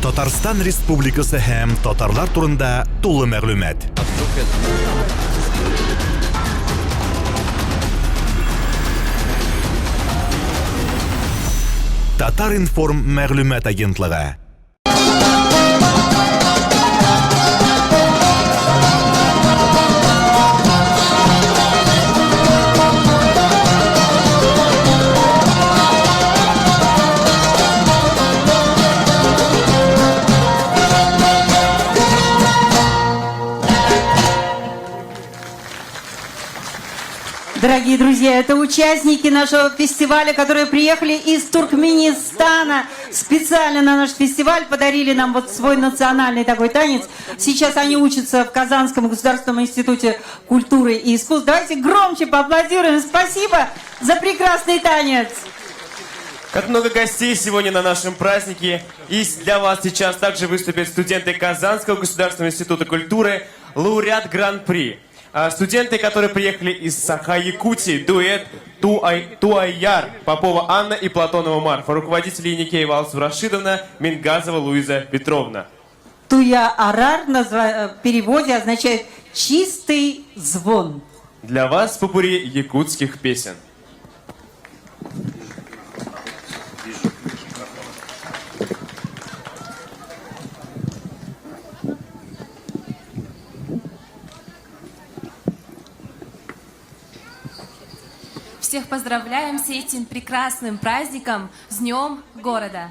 Татарстан Республикасы һәм татарлар турында тулы мәгълүмат. Татар-информ мәгълүмат агентлыгы. Дорогие друзья, это участники нашего фестиваля, которые приехали из Туркменистана специально на наш фестиваль, подарили нам вот свой национальный такой танец. Сейчас они учатся в Казанском государственном институте культуры и искусств. Давайте громче поаплодируем. Спасибо за прекрасный танец. Как много гостей сегодня на нашем празднике. И для вас сейчас также выступят студенты Казанского государственного института культуры, лауреат Гран-при. Студенты, которые приехали из Саха-Якутии, дуэт Туайяр, Попова Анна и Платонова Марфа, руководители Еникеева Алсу Рашидовна, Мингазова Луиза Петровна. Туя-арар в переводе означает «чистый звон». Для вас попурри якутских песен. Всех поздравляем с этим прекрасным праздником, с Днем города!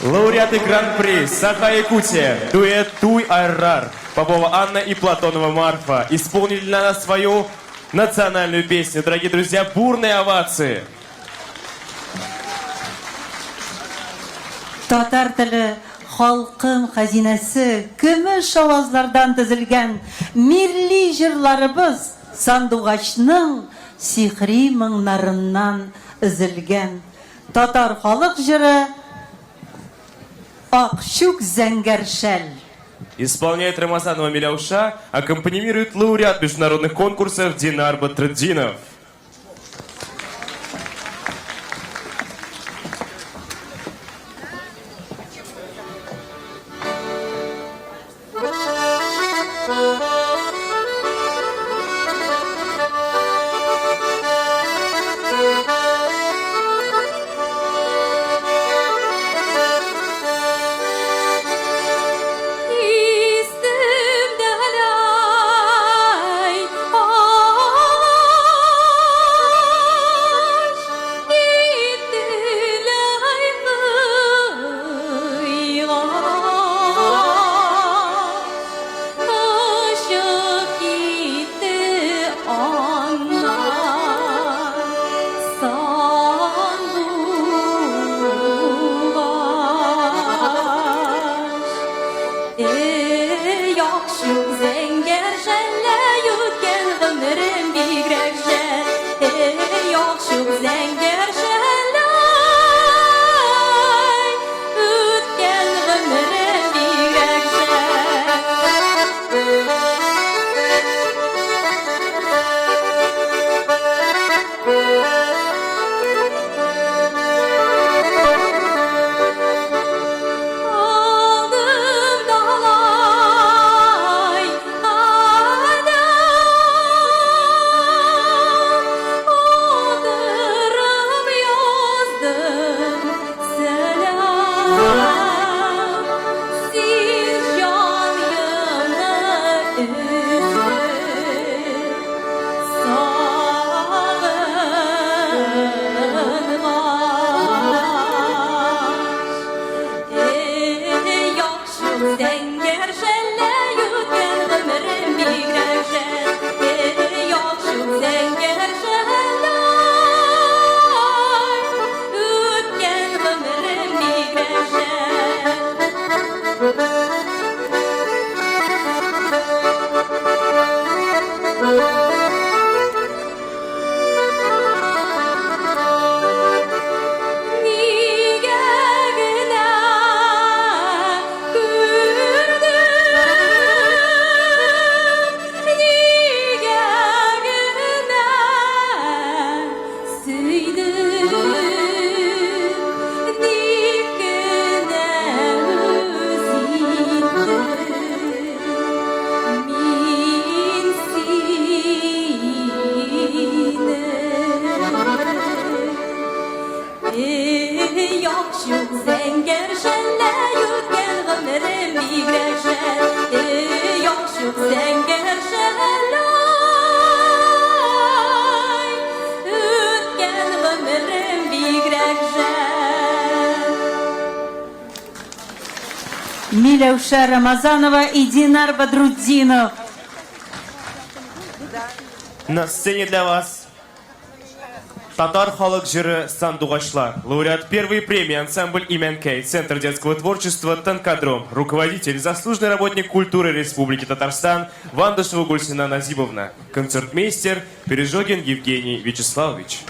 Лауреаты Гран-при Саха-Якутия, дуэт Туй Айрар, Попова Анна и Платонова Марфа исполнили для нас свою национальную песню. Дорогие друзья, бурные овации! Татар теле халкым хәзинәсе, көмеш авазлардан төзелгән милли җырларыбыз сандугачның сихри моңнарыннан өзелгән. Татар халык җыры Ак чүк зәңгәр шәл. Исполняет Рамазанова Миляуша, аккомпанирует лауреат международных конкурсов Динар Батрутдинов. Миляуша Рамазанова и Динар Бадрутдинов. На сцене для вас Татар халык җыры Сандугачлар. Лауреат первой премии ансамбль Именкей, Центр детского творчества Танкодром, руководитель, заслуженный работник культуры Республики Татарстан Вандышева Гульсина Назибовна, концертмейстер Пережогин Евгений Вячеславович.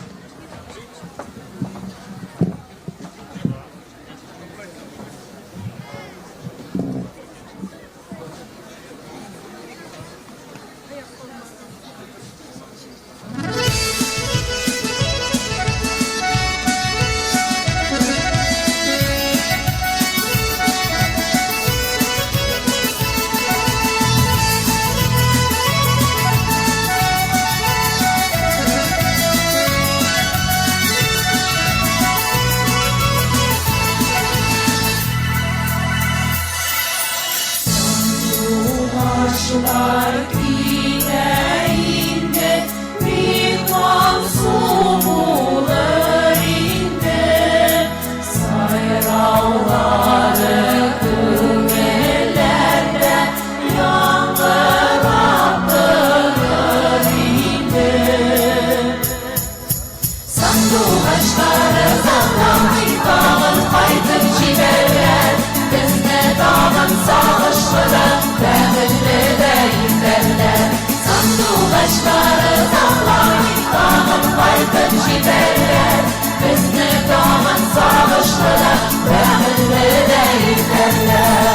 җитәрләр, безне тагын сагышлы да, бәхетле дә итәрләр.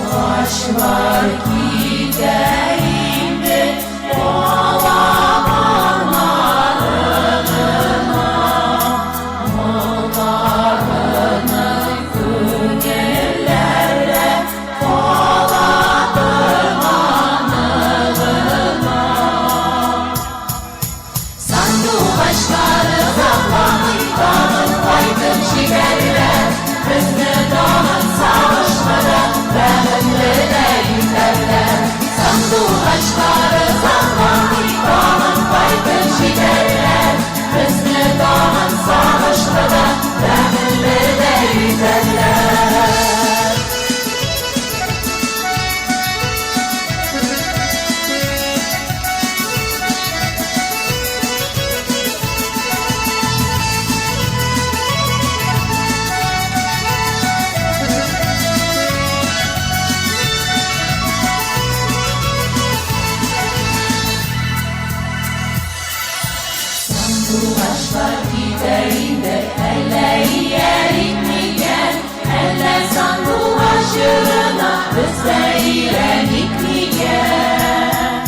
Сандугачлар китә инде алабаннарына, моңнарының күңелләрдә кала торганы гына. Сандугачлар озакламый тагын кайтып җитәрләр, безне тагын сагышлы да, бәхетле дә итәрләр. Сандугачлар озакламый тагын кайтып җитәрләр, безне тагын сагышлы да, бәхетле дә итәрләр. Сандугачлар китә инде, әллә иярик микән, әллә сандугач җырына без дә өйрәник микән?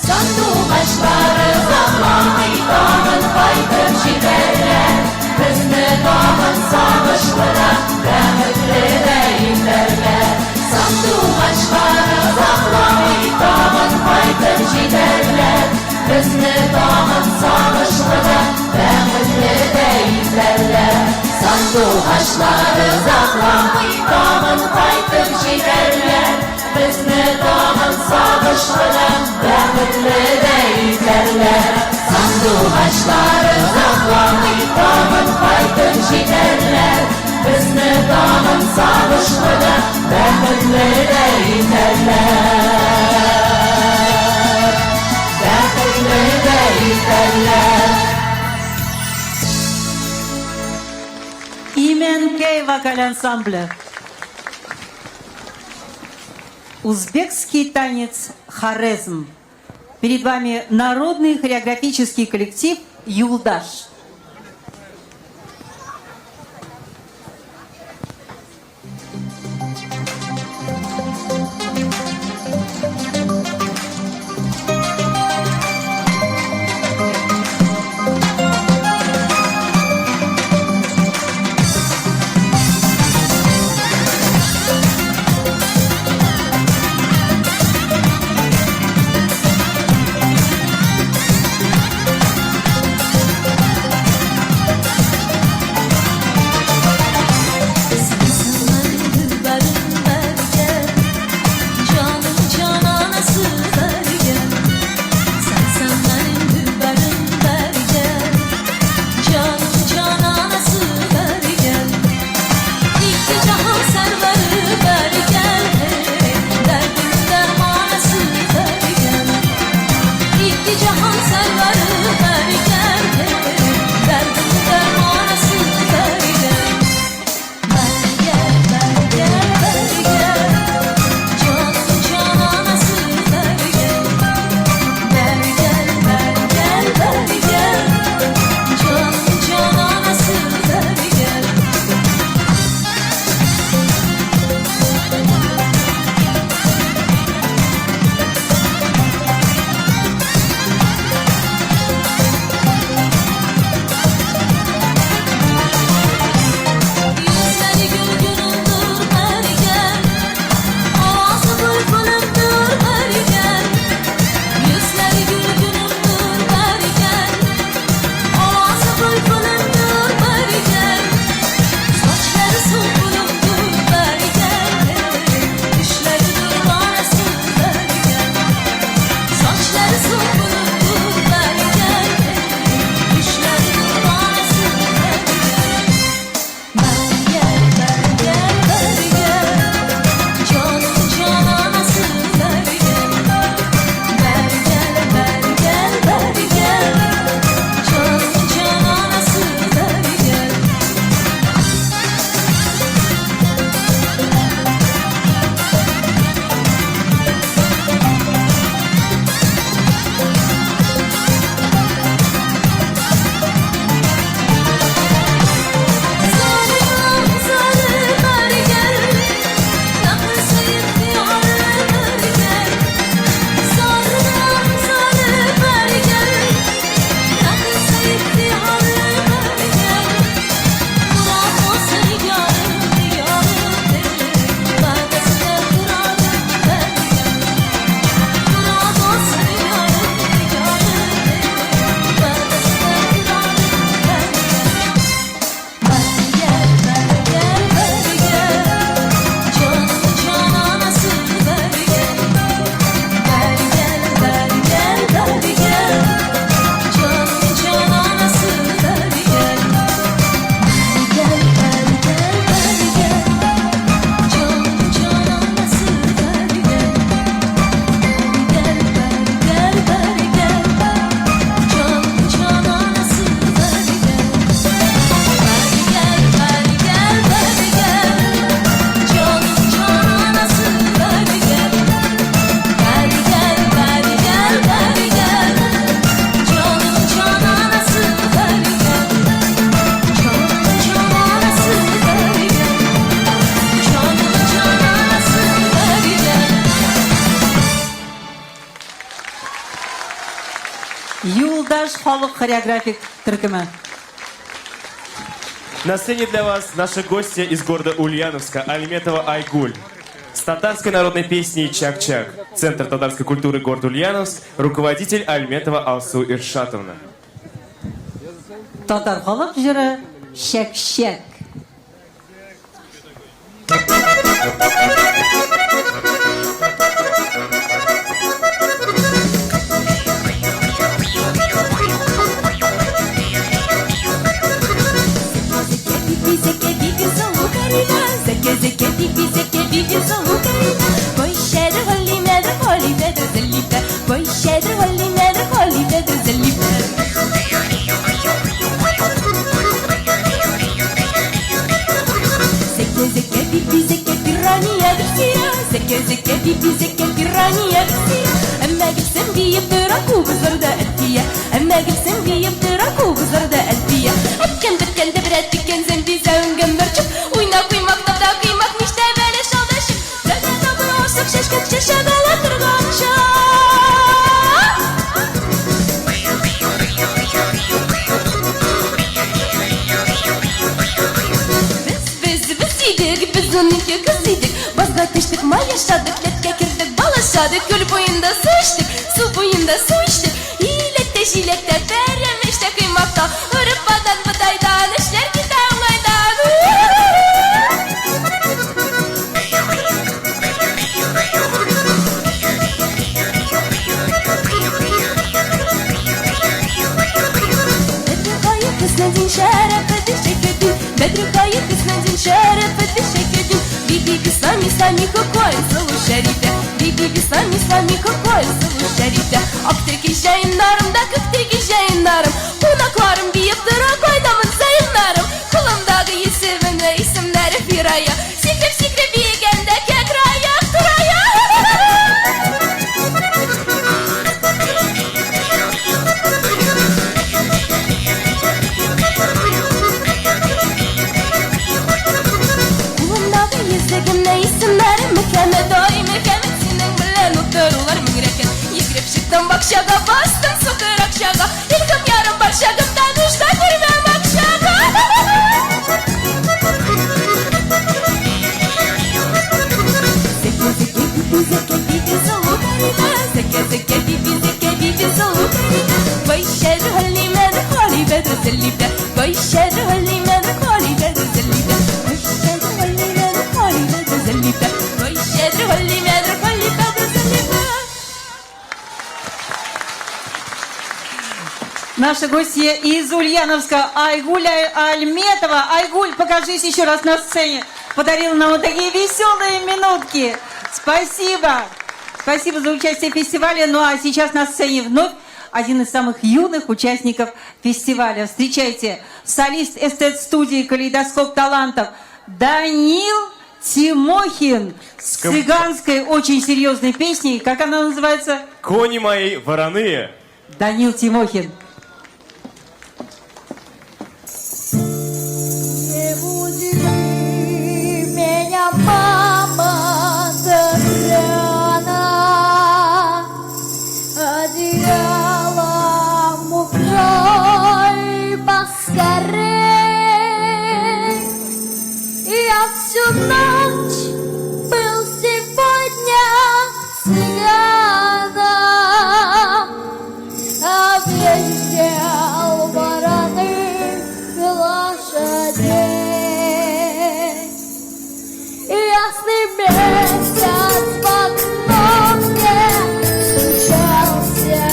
Сандугачлар озакламый тагын кайтып җитәрләр, безне тагын сагышлы да, бәхетле дә итәрләр. Сандугачлар озакламый тагын кайтып җитәрләр, безне тагын сагышлы да, бәхетле дә итәрләр. Сандугачлар озакламый тагын кайтып җитәрләр, безне тагын сагышлы да, бәхетле дә итәрләр. Сандугачлар озакламый тагын кайтып җитәрләр, безне тагын сагышлы да, бәхетле дә итәрләр. Бәхетле дә итәрләр. Именкей вокаль ансамбля. Узбекский танец «Хорезм». Перед вами народный хореографический коллектив «Юлдаш». халык хореографик төркеме. На сцене для вас наша гостья из города Ульяновска Альметова Айгуль. С татарской народной песней «Чак-Чак». Центр татарской культуры город Ульяновск, руководитель Альметова Алсу Иршатовна. Татар халык җыры Чәк-чәк. Наша гостья из Ульяновска Айгуля Альметова. Айгуль, покажись еще раз на сцене. Подарила нам вот такие веселые минутки. Спасибо. Спасибо за участие в фестивале. Ну а сейчас на сцене вновь один из самых юных участников фестиваля. Встречайте, солист эстет-студии «Калейдоскоп талантов» Данил Тимохин с цыганской очень серьезной песней. Как она называется? «Кони мои вороные». Данил Тимохин. Не буди меня, мама, так рано, одеялом укрой поскорей. Я всю ночь был сегодня цыганом, объездил вороных лошадей. Ясный месяц в окно мне стучался,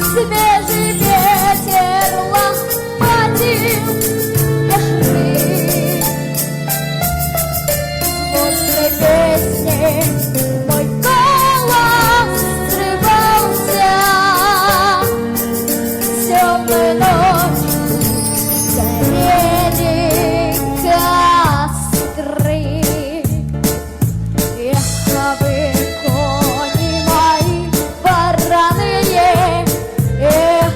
свежий ветер лохматил вихры. Звонкой песни мой голос срывался, темной ночью горели костры. Эх, вы, кони мои вороные, эх,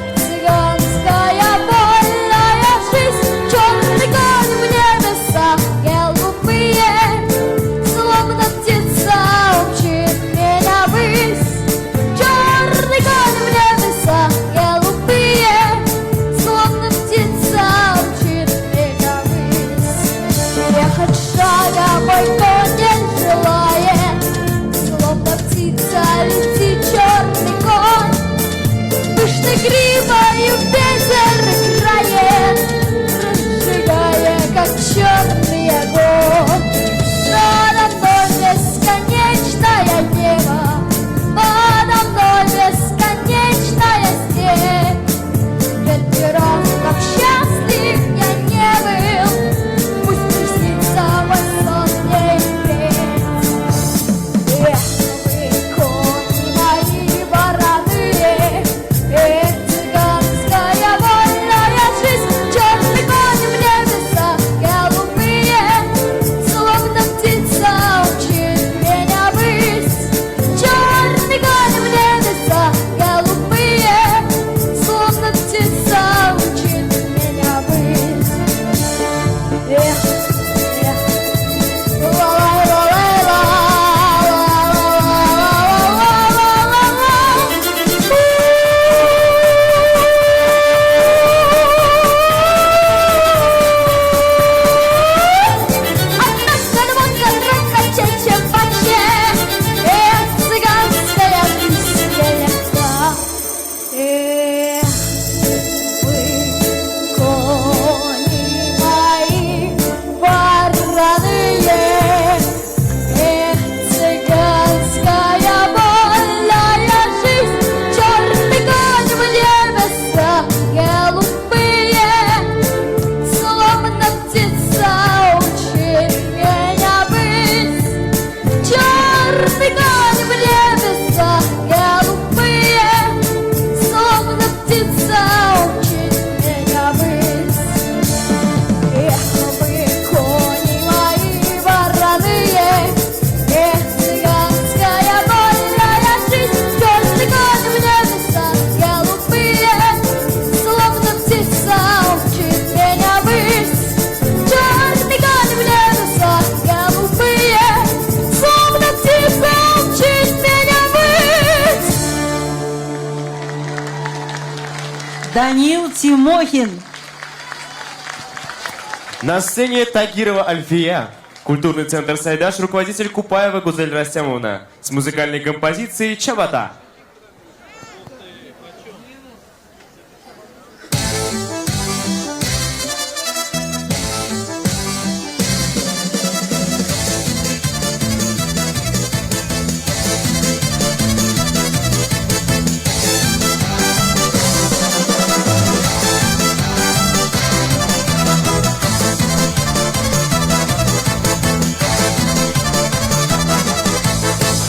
Данил Тимохин. На сцене Тагирова Альфия, культурный центр «Сайдаш», руководитель Купаева Гузель Растямовна с музыкальной композицией «Чабата».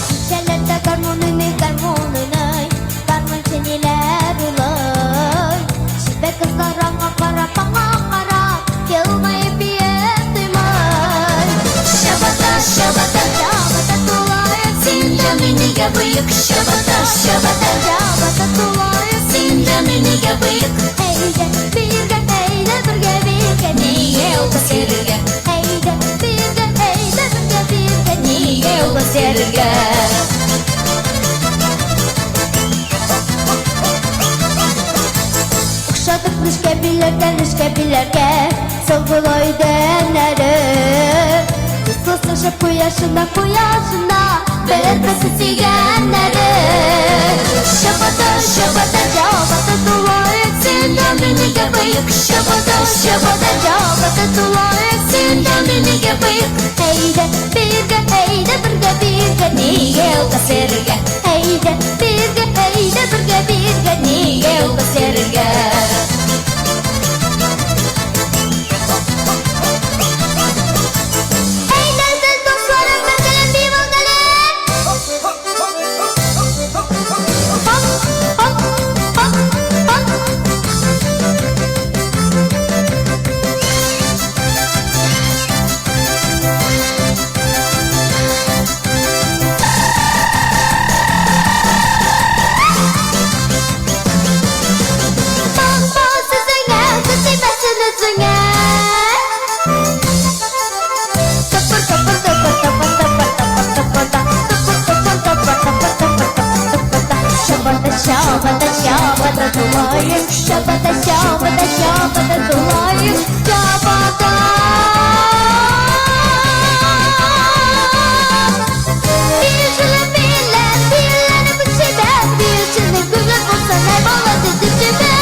Кичәләрдә гармун уйный, гармун уйный, гармунчы ниләр уйлый? Чибәр кызлар аңа карап, аңа карап, елмаеп биеп туймый. Чабата, чабата, чабата тулаем, син дә минегә быек. Чабата, чабата, чабата тулаем, син дә минегә быек. Әйдә, биргә, әйдә, бергә, биргә, нигә ул бесерергә? Әйдә, биргә, әйдә, бергә, биргә, нигә ул бесерергә? Охшатып нечкә билләргә, нечкә билләргә, Соңгы идәннәре. Дуслашып кояшына, кояшына, Бер-берсе сөйгәннәре. Чабата, чабата, чабата тулаек, син дә минегә быек. Чабата, чабата, чабата тулаек, син дә минегә быек. Әйдә, биргә, әйдә, бергә, биргә, нигә ул бесерергә? Әйдә, биргә, әйдә, бергә, биргә, нигә ул бесерергә? Әйдә, дусларым, бергәләп биеп алыйк әле. Хоп, хоп, хоп, хоп. Бал сүзеңә, тимәсен үзеңә. Тыпыр, тыпыр, тыпыр, тыпыр, тыпыр, тыпыр, тыпыр, та. Тыпыр, тыпыр, тыпыр, тыпыр, тыпыр, тыпыр, тыпыр, та. Чабата, чабата, чабата тулаем. Чабата, чабата, чабата тулаем. Чабата. Биючеләр бииләр, биюләре бик чибәр. Биюченең күңел булсын, әй бала дип җибәр.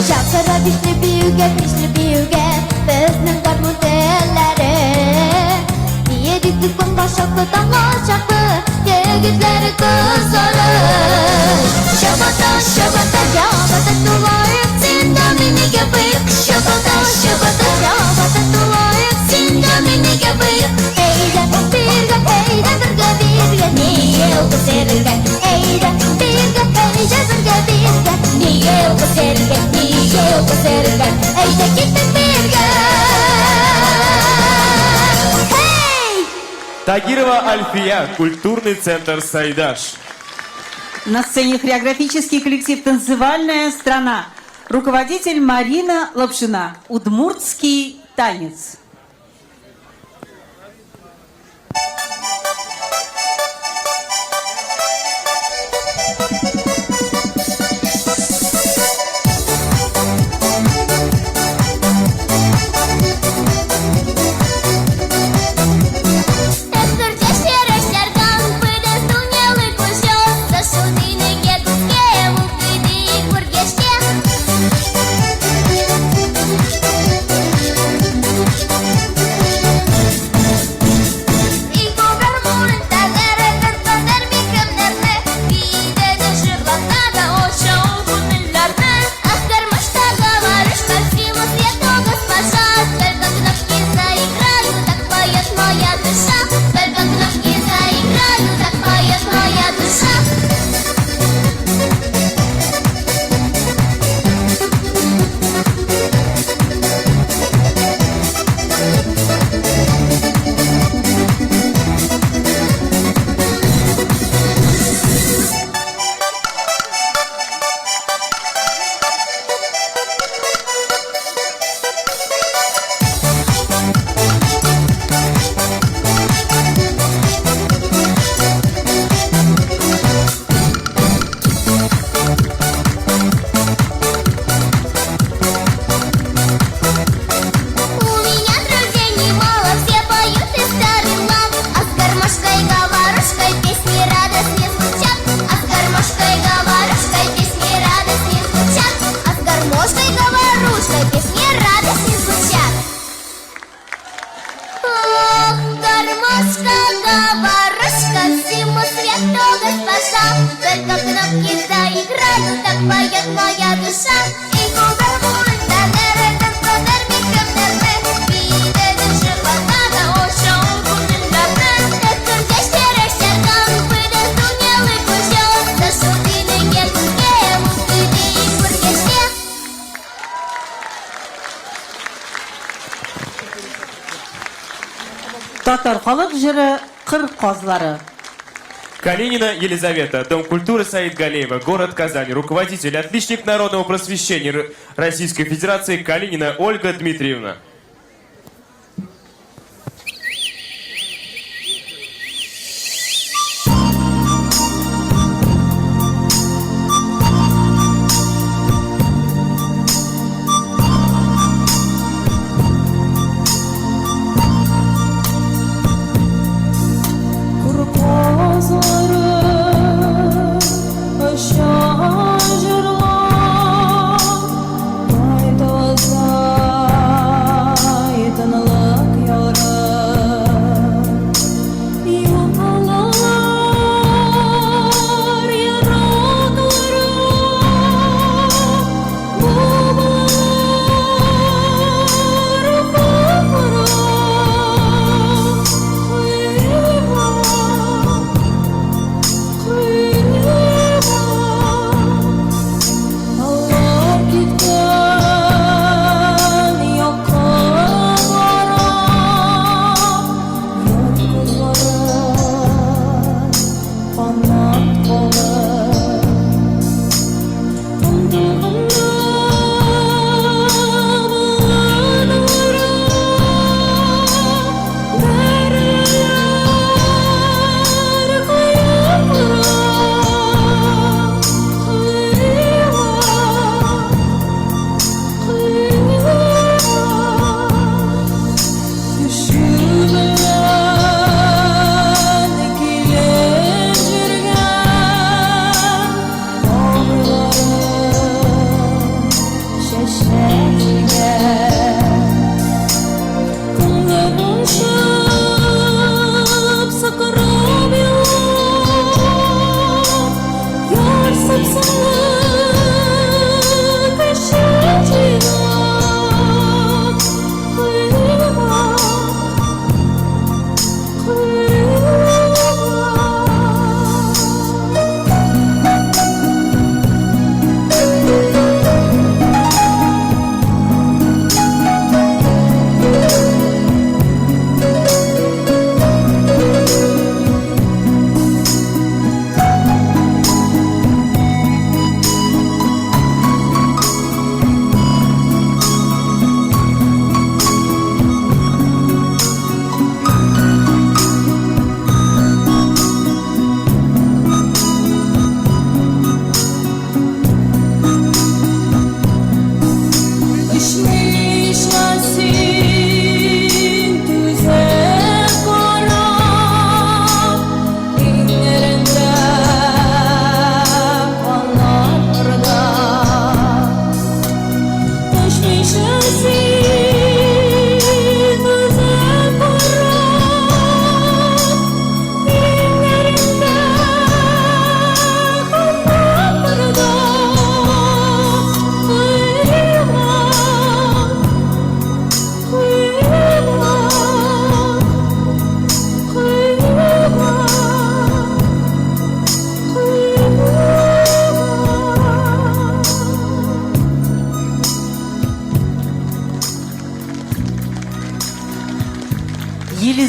Чакыра бишле биюгә, бишле биюгә, безнең гармун телләре. Биедек төнгә чаклы, таңга чаклы, егетләре, кызлары. Чабата, чабата, чабата тулаек, син дә минегә быек. Чабата, чабата, чабата тулаек, син дә минегә быек. Әйдә, биргә, әйдә, бергә, биргә, нигә ул бесерергә? Әйдә, биргә, әйдә, бергә, биргә, нигә ул бесерергә? Нигә ул бесерергә? Әйдә, киттек биргә! Һей! Тагирова Альфия, культурный центр «Сайдаш». На сцене хореографический коллектив «Танцевальная страна». Руководитель Марина Лапшина. Удмуртский танец. Thank you. Татар халык җыры Кыр казлары. Калинина Елизавета, Дом культуры Саид Галеева, город Казань, руководитель, отличник народного просвещения Российской Федерации Калинина Ольга Дмитриевна.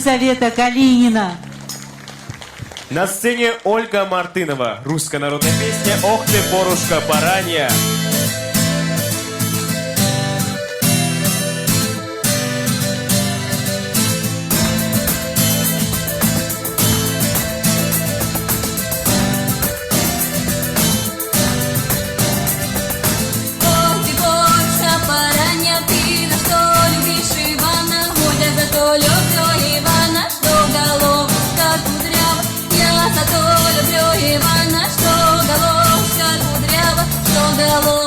Елизавета Калинина. На сцене Ольга Мартынова. Русская народная песня «Ох ты, порушка баранья». Ивана, что головушка кудрява, что головушка.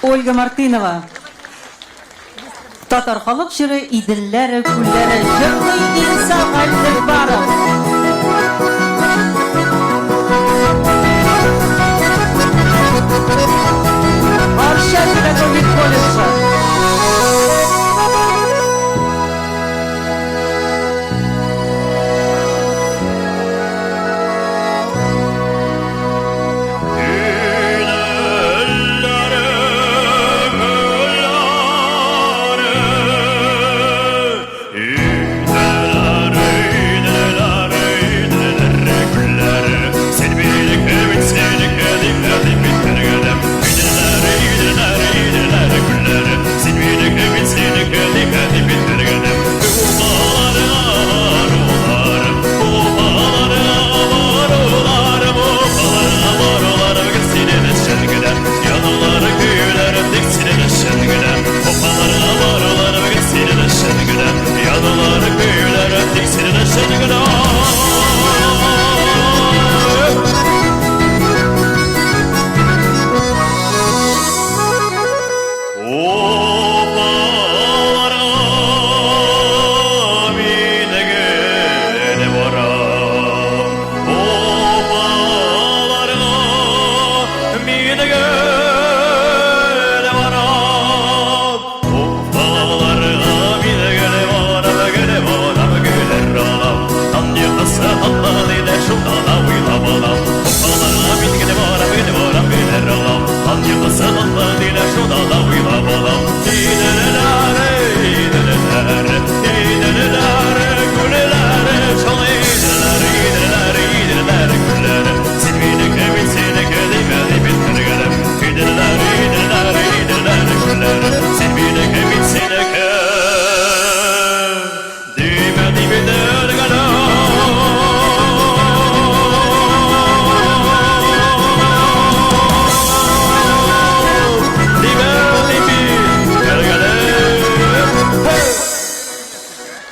Ольга Мартынова. Татар халык җыры Иделләре күлләре җырлый Инсаф Альтекбаров. Арча педагогик колледжы.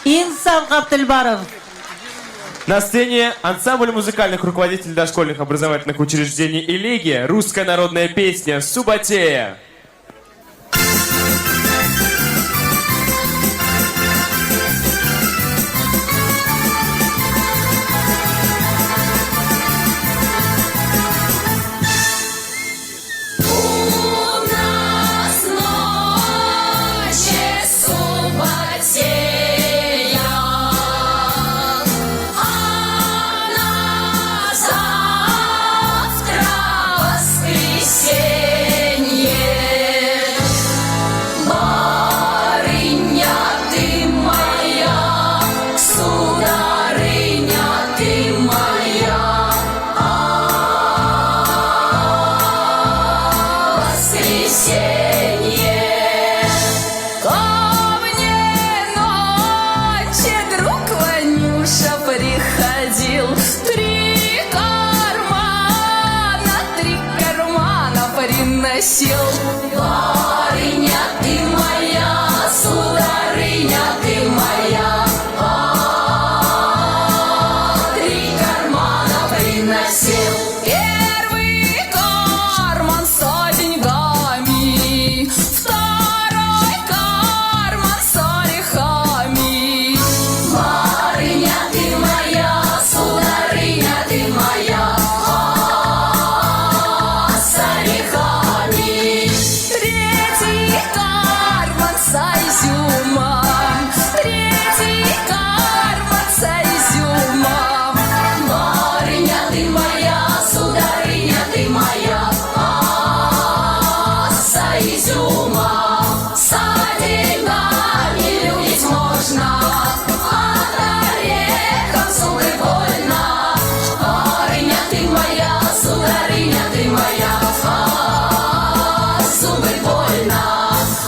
Инсаф Гаптелбаров. На сцене ансамбль музыкальных руководителей дошкольных образовательных учреждений «Элегия», русская народная песня «Субатея». У нас ночи субатея, а на завтра воскресенье. Барыня ты моя, сударыня ты моя, воскресенье. Ко мне ночи друг Ванюша приходил, три кармана приносил. Барыня ты моя, сударыня ты моя, три кармана приносил. Первый карман со деньгами, второй карман с орехами. Барыня ты моя, сударыня ты моя, с орехами. Третий карман с изюмом, третий карман с изюмом. Барыня ты моя, сударыня ты моя, с изюмом. С деньгами любить можно, а орехом зубы больно. Барыня ты моя, сударыня ты моя, зубы больно.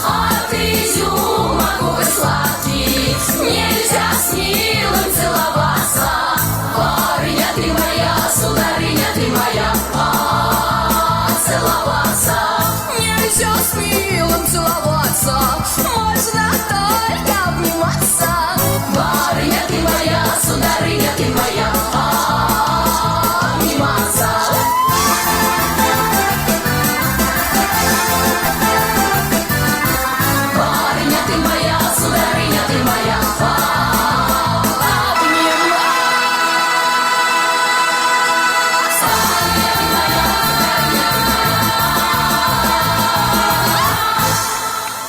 От изюма губы сладкие, нельзя с милым целоваться. Барыня ты моя, сударыня ты моя, целоваться. Нельзя с милым целоваться, можно только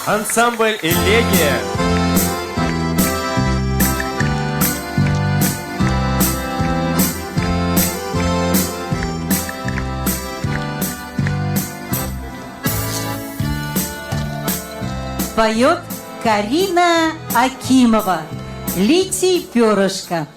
Ансамбль «Элегия». Поет Карина Акимова. «Литий перышко».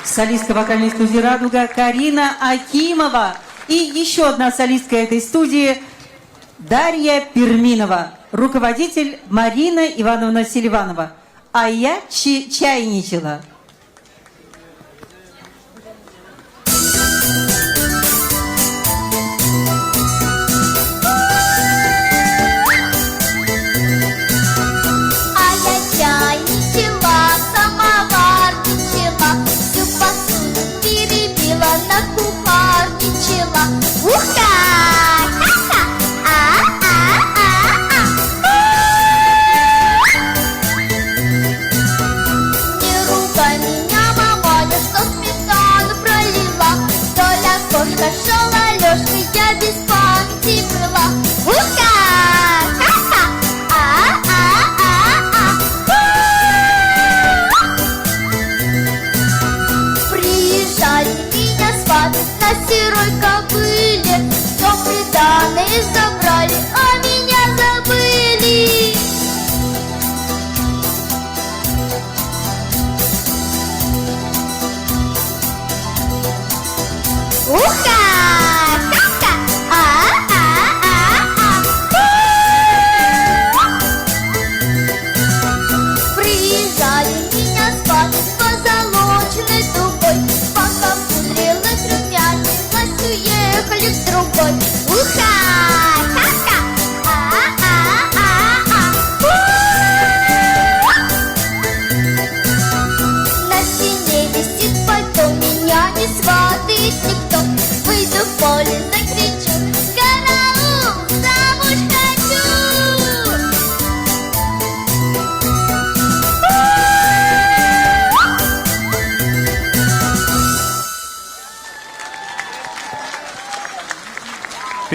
Солистка вокальной студии «Радуга» Карина Акимова. И еще одна солистка этой студии Дарья Перминова. Руководитель Марина Ивановна Селиванова. А я чайничала. А я чайничала, самоварничала, всю посуду перебила, накухарничала. Ух-ка! Ха-ха! А-а-а-а! Не ругай.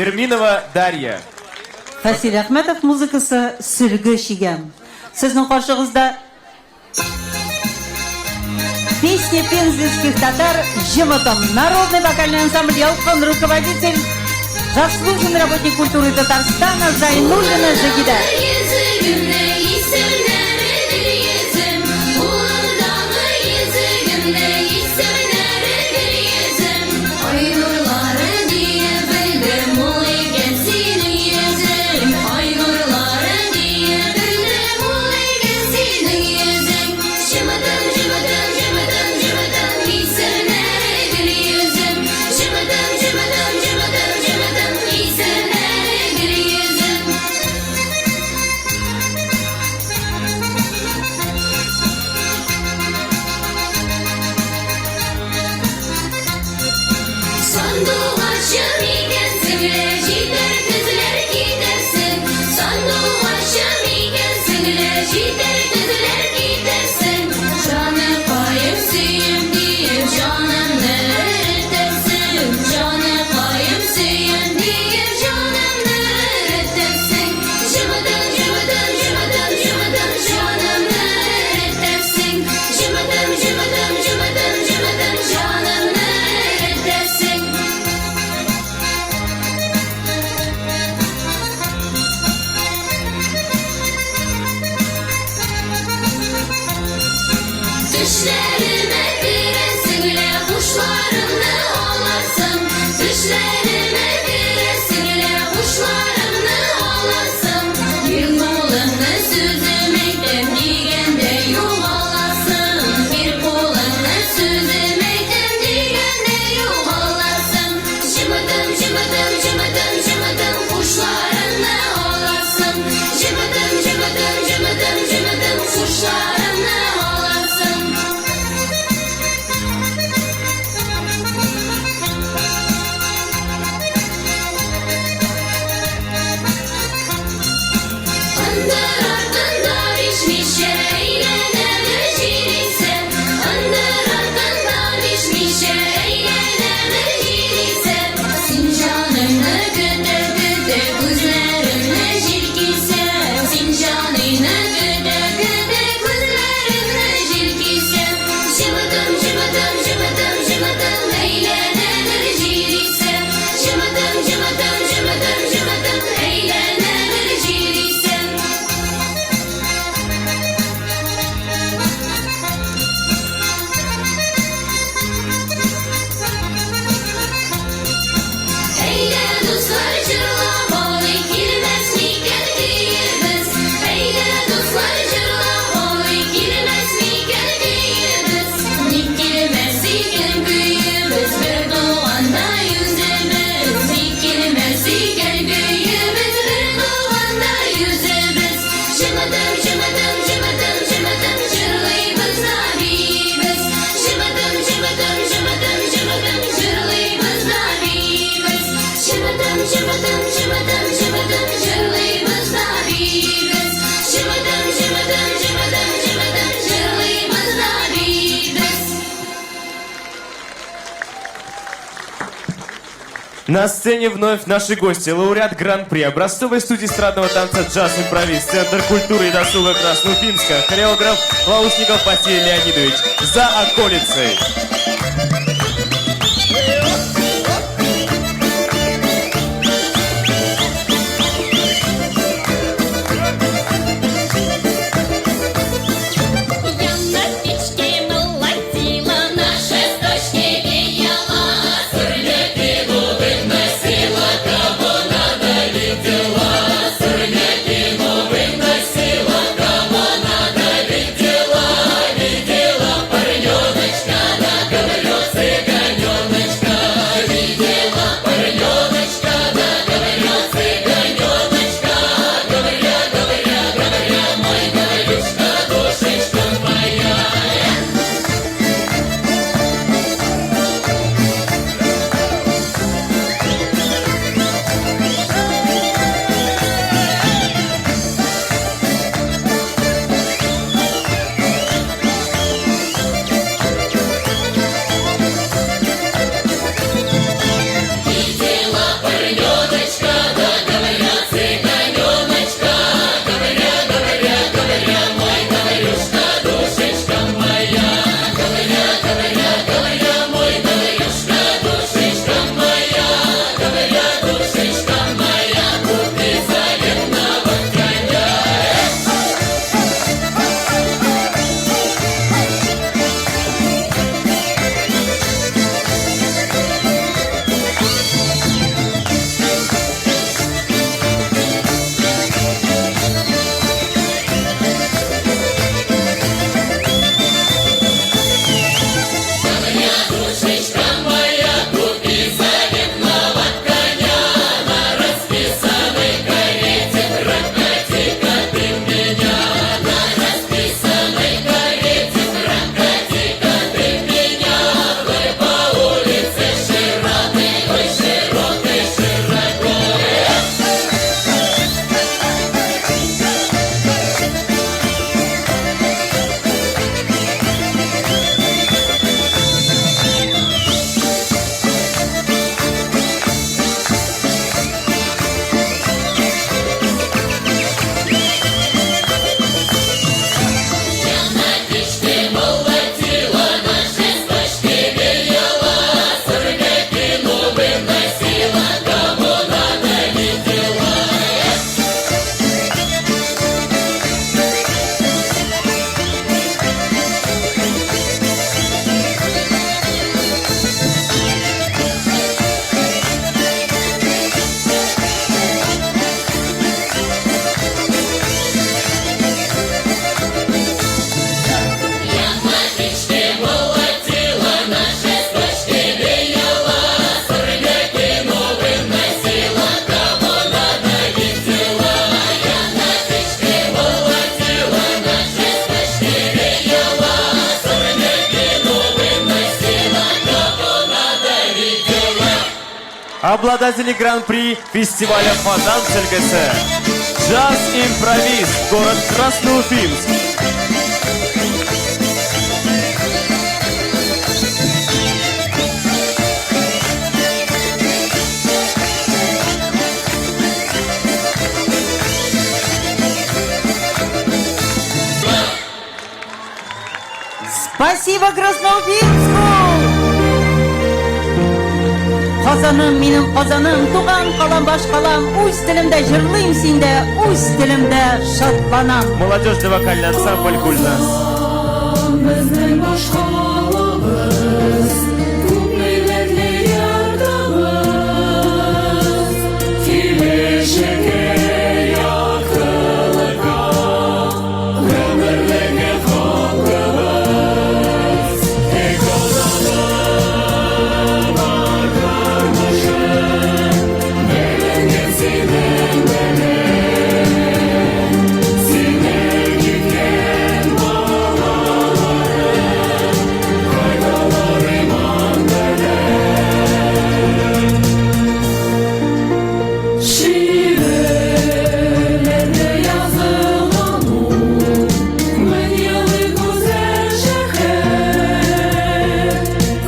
Перминова Дарья. Фасил Әхмәтов музыкасы «Сөлге чигәм». Сезнең каршыгызда песня пензенских татар «Җымытым». Народный вокальный ансамбль «Ялкын», руководитель, заслуженный работник культуры Татарстана Зайнуллина Загида. Йөзегемне исемнәре Гөлйөзем, Кулымдагы йөзегемне исемнәре Гөлйөзем. Ай нурлары диеп белдем, ул икән синең йөзең. Ай нурлары диеп белдем, ул икән синең йөзең. Җымытым, җымытым, җымытым, җымытым, исемнәре Гөлйөзем. Җымытым, җымытым, җымытым, җымытым, исемнәре Гөлйөзем. Сандугачым икәнсең лә, җитәр көзләр китәрсең. Сандугачым икәнсең лә, җитәр көзләр китәрсең. Җаныкаем сөем диеп, җанымны эретәсең. Җаныкаем сөем диеп, җанымны эретәсең. Җымытым, җымытым, җымытым, җымытым, җанымны эретәсең. Җымытым, җымытым, җымытым, җымытым, җанымны эретәсең. Төшләремә керәсең лә, һушларымны аласың. Төшләремә керәсең лә, һушларымны аласың. Бир кулыңны, сүзем әйтәм дигәндә югаласың. Бир кулыңны, сүзем әйтәм дигәндә югаласың. Җымытым, җымытым, җымытым, җымытым, һушларымны аласың. Җымытым, җымытым, җымытым, җымытым, һушларымны аласың. Ындыр артында бишмишә әйләнәме җил исә. Ындыр артында бишмишә әйләнәме җил исә. Син җаныңны көтә көтә күзләремне җил кисә. Син җаныңны көтә көтә күзләремне җил кисә. Җымытым, җымытым, җымытым, җымытым, әйләнәме җил исә. Җымытым, җымытым, җымытым, җымытым, әйләнәме җил исә. Әйдә, дуслар, җырлап алыйк, килмәс микән көебез? Әйдә, дуслар, җырлап алыйк, килмәс микән көебез? Ник килмәс икән көебез, бер туганда йөзебез? Ник килмәс икән көебез, бер туганда йөзебез? Җымытым, җымытым, җымытым, җымытым, җырлыйбыз да биибез. Җымытым, җымытым, җымытым, җымытым, җырлыйбыз да биибез. Җымытым, җымытым, җымытым, җымытым, җырлыйбыз да биибез. Җымытым, җымытым, җымытым, җымытым, җырлыйбыз да биибез. На сцене вновь наши гости. Лауреат Гран-при образцовой студии эстрадного танца «Джаз Импровиз», Центр культуры и досуга Красноуфимска, хореограф Лаушников Василий Леонидович. За околицей. Я на печке молотила, на шесточке веяла. Сорняки выносила, кого надо видела. Сорняки выносила, кого надо видела. Видела парненочка на Обладатели гран-при фестиваля «Фазан Сөлгесе». Джаз-импровиз, город Красноуфимск. Спасибо Красноуфимску! Казаным, минем Казаным, туган калам, башкалам, үз телемдә җырлыйм синдә, үз телемдә шатланам. Молодежный вокальный ансамбль «Гульнас». Безнең башкалабыз, күп милләтле йортыбыз, киләчәккә яктылыкка, гомерлеккә халкыбыз. Эй, Казаным, аркамышым, беленгән синең белән, синең киткән балаларың, кайталар иман белән. Шигырьләрдә язылган ул мең еллык гүзәл шәһәр.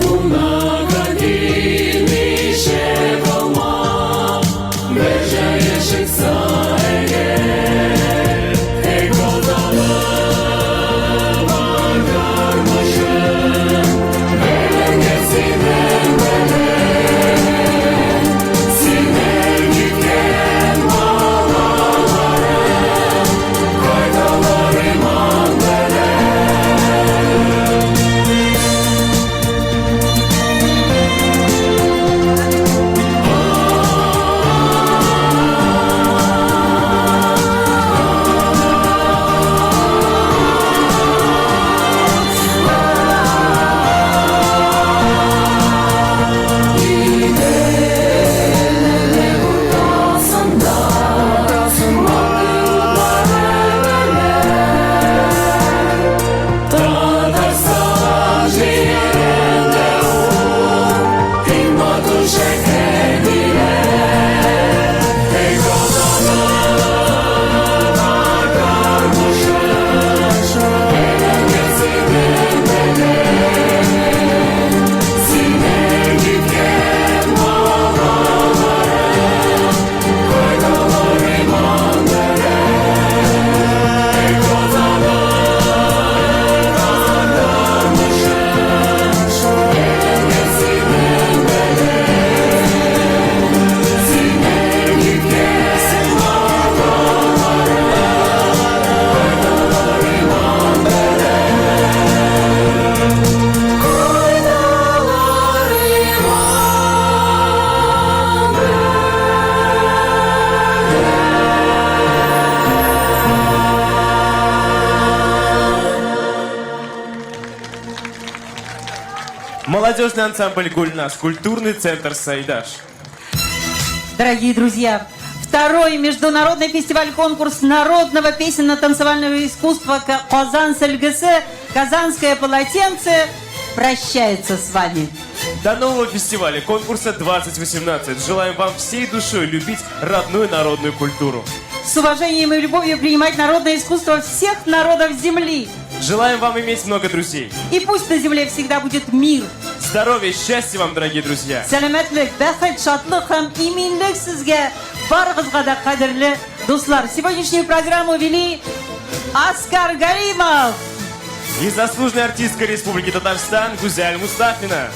Кунакка килмичә калма, бер җае чыкса әгәр. Эй, Казаным, аркамышым, беленгән синең белән, синең киткән балаларың, кайталар иман белән. Уртасында Татарстан җирендә ул иң матур шәһәр диләр. Эй, Казаным, аркамышым, беленгән синең белән, синең киткән балаларың, кайталар иман белән. Эй, Казаным, аркамышым, беленгән синең белән, синең киткән балаларың, кайталар иман белән. Кайталар иман Молодежный ансамбль «Гульнас», культурный центр «Сайдаш». Дорогие друзья, второй международный фестиваль-конкурс народного песенно-танцевального искусства «Казан Сөлгесе», «Казанское полотенце» прощается с вами. До нового фестиваля конкурса 2018. Желаем вам всей душой любить родную народную культуру. С уважением и любовью принимать народное искусство всех народов Земли. Желаем вам иметь много друзей. И пусть на земле всегда будет мир. Здоровья, счастья вам, дорогие друзья. Сәламәтлек, бәхет, шатлык һәм иминлек сезгә, барыгызга да, кадерле дуслар. Сегодняшнюю программу вели Оскар Галимов и заслуженная артистка Республики Татарстан Гузяль Мустафина.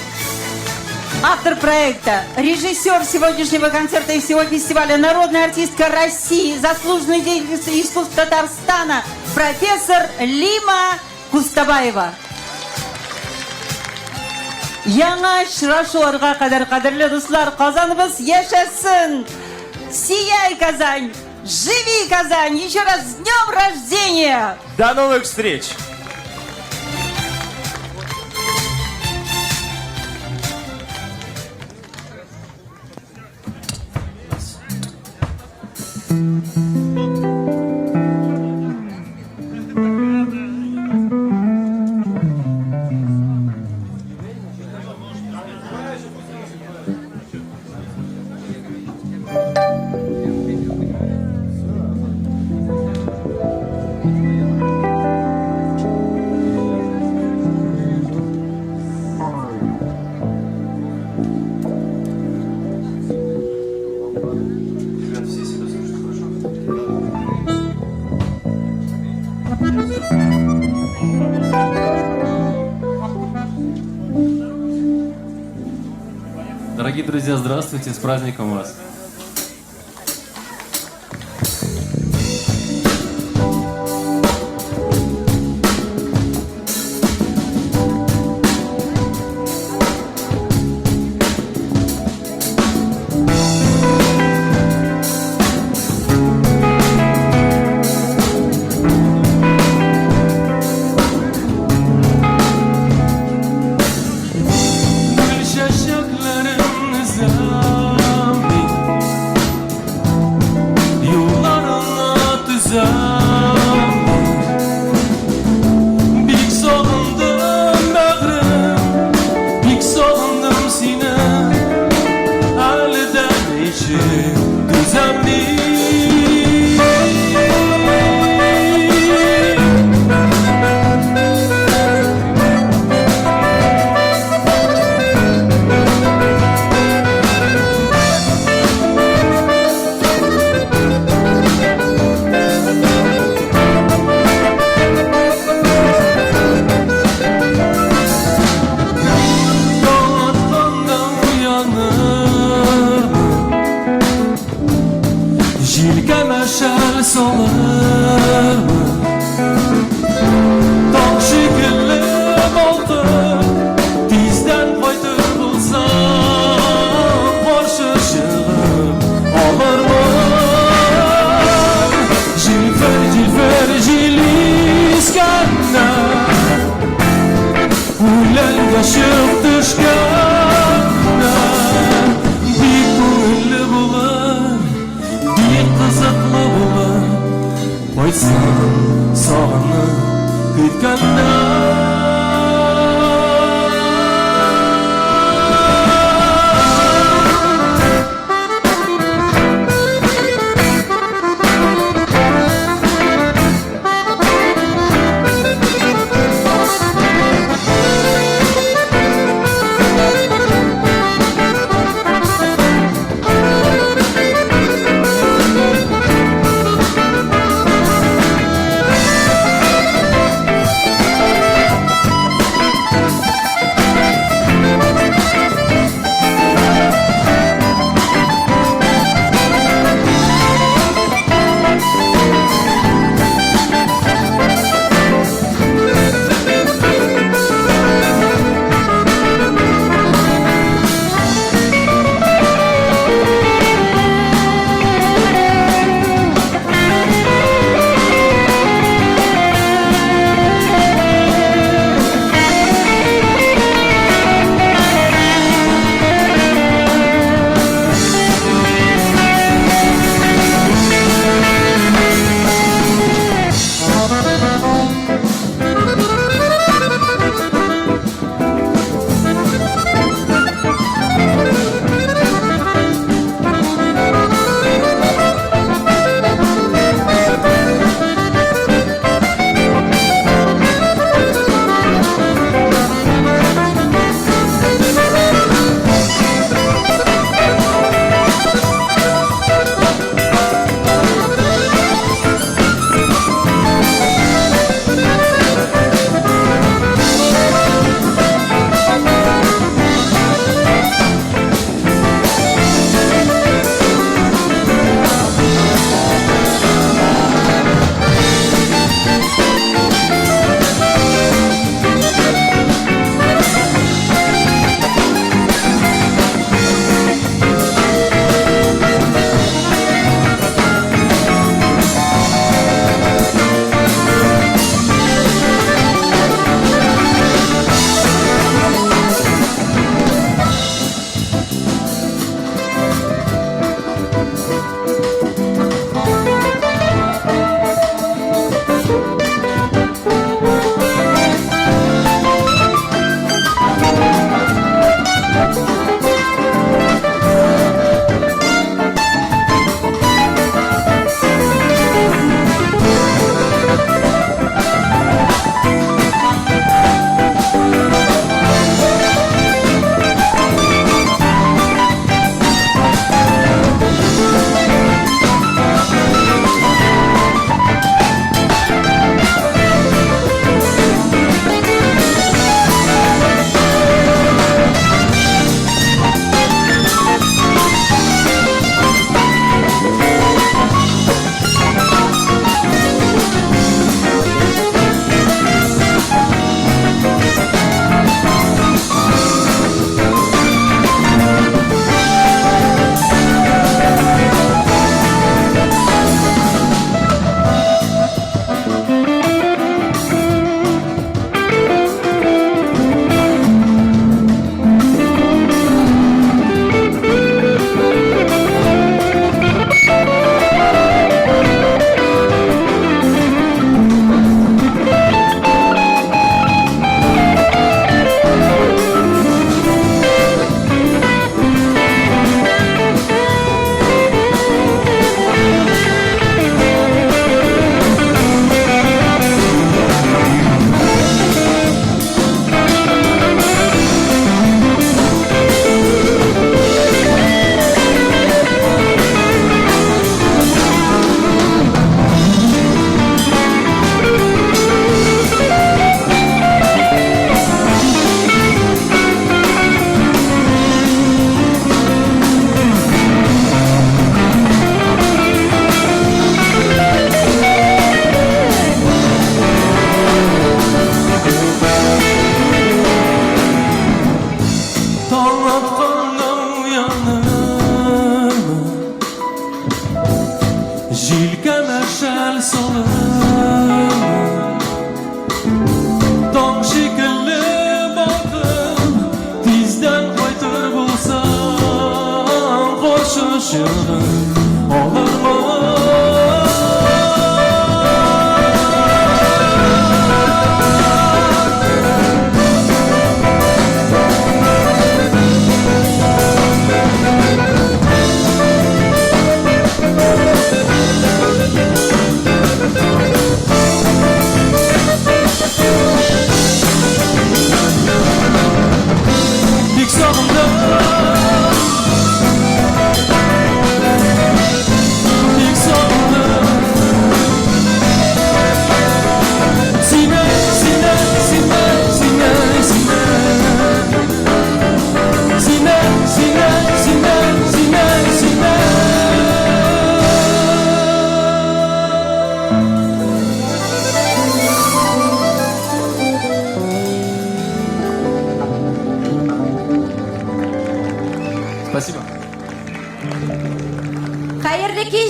Автор проекта, режиссер сегодняшнего концерта и всего фестиваля, народная артистка России, заслуженный деятель искусств Татарстана, профессор Лима Кустабаева. Яңа очрашуларга кадәр, кадерле дуслар, Казаныбыз яшәсен! Сияй, Казань! Живи, Казань! Еще раз с днем рождения! До новых встреч! Дорогие друзья, здравствуйте, с праздником вас!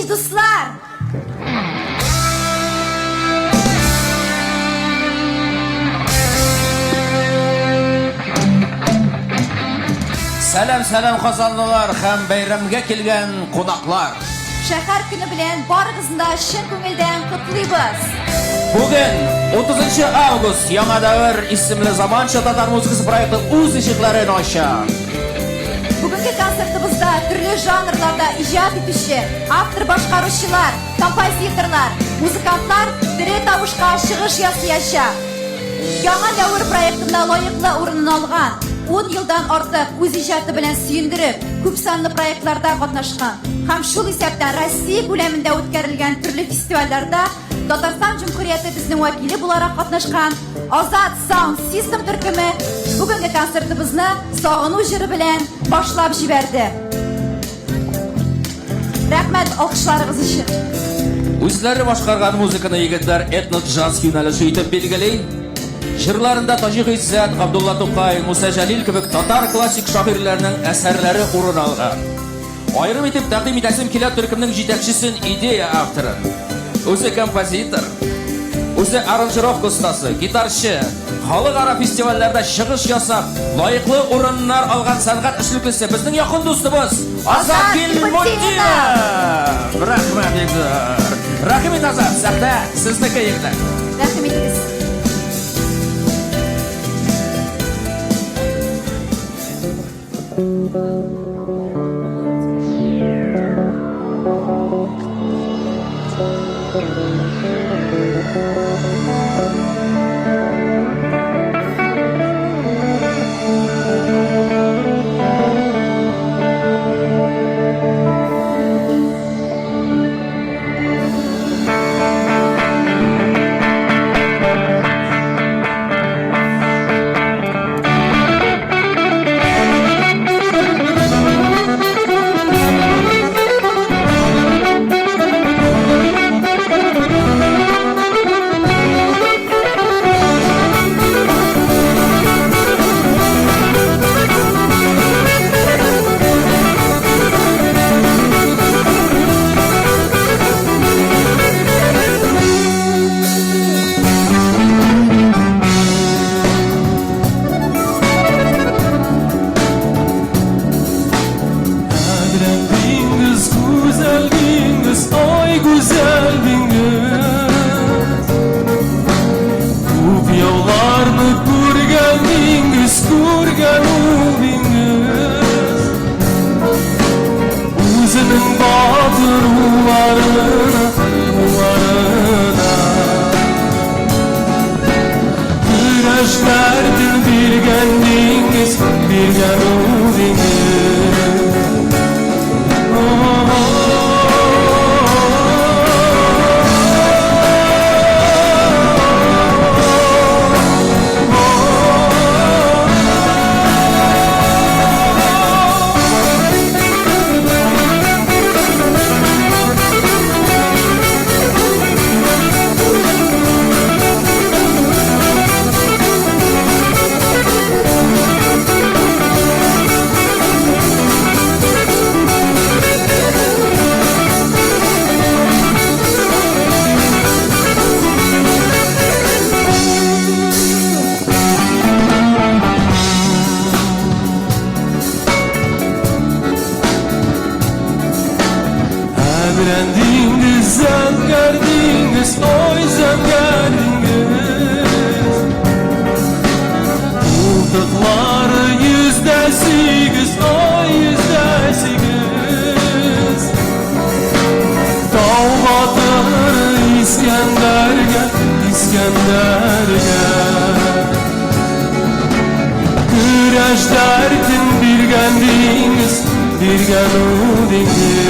кич, дуслар! Сәлам, сәлам, казанлылар һәм бәйрәмгә килгән кунаклар. Шәһәр көне белән барыгызны да чын күңелдән котлыйбыз. Бүген 30 август Яңа дәвер исемле заманча татар музыкасы проекты үз ишекләрен ача. Бүгенге концертыбызда төрле жанрларда иҗат итүче автор-башкаручылар, композиторлар, музыкантлар тере тавышка чыгыш ясыячак. Яңа дәвер проектында лаеклы урынын алган, ун елдан артык үз иҗаты белән сөендереп, күпсанлы проектларда катнашкан һәм шул исәптән Россия күләмендә үткәрелгән төрле фестивальләрдә Татарстан Җөмһүрияте безнең вәкиле буларак катнашкан Азат Sound System төркеме бүгенге концертыбызны Сагыну җыры белән башлап җибәрде. Рәхмәт алкышларыгыз өчен. Үзләре башкарган музыканы егетләр этно-джаз юнәлеше итеп билгели. Җырларында Таҗи Гыйззәт, Габдулла Тукай, Муса Җәлил кебек татар классик шагыйрьләренең әсәрләре урын алган. Аерым итеп тәкъдим итәсем килә төркемнең җитәкчесен, идея авторын. Үзе композитор, үзе аранжировка остасы, гитарчы, халыкара фестивальләрдә чыгыш ясап, лаеклы урыннар алган сәнгать эшлеклесе, безнең якын дустыбыз Азат Гилмутдинов! Рәхмәт, егетләр! Рәхим ит, Азат, сәхнә сезнеке, егетләр. Рәхим итегез. Әдрән диңгез, гүзәл диңгез, ай гүзәл диңгез. Күп яуларны күргән диңгез, күргән ул диңгез. Үзенең батыр улларына, улларына. Көрәш дәртен биргән диңгез, биргән ул диңгез. Әдрән диңгез, зәңгәр диңгез, ой зәңгәр диңгез. Култыклары 108, ой 108. Тау батыры Искәндәргә, Искәндәргә. Көрәш дәртен биргән диңгез, биргән ул диңгез.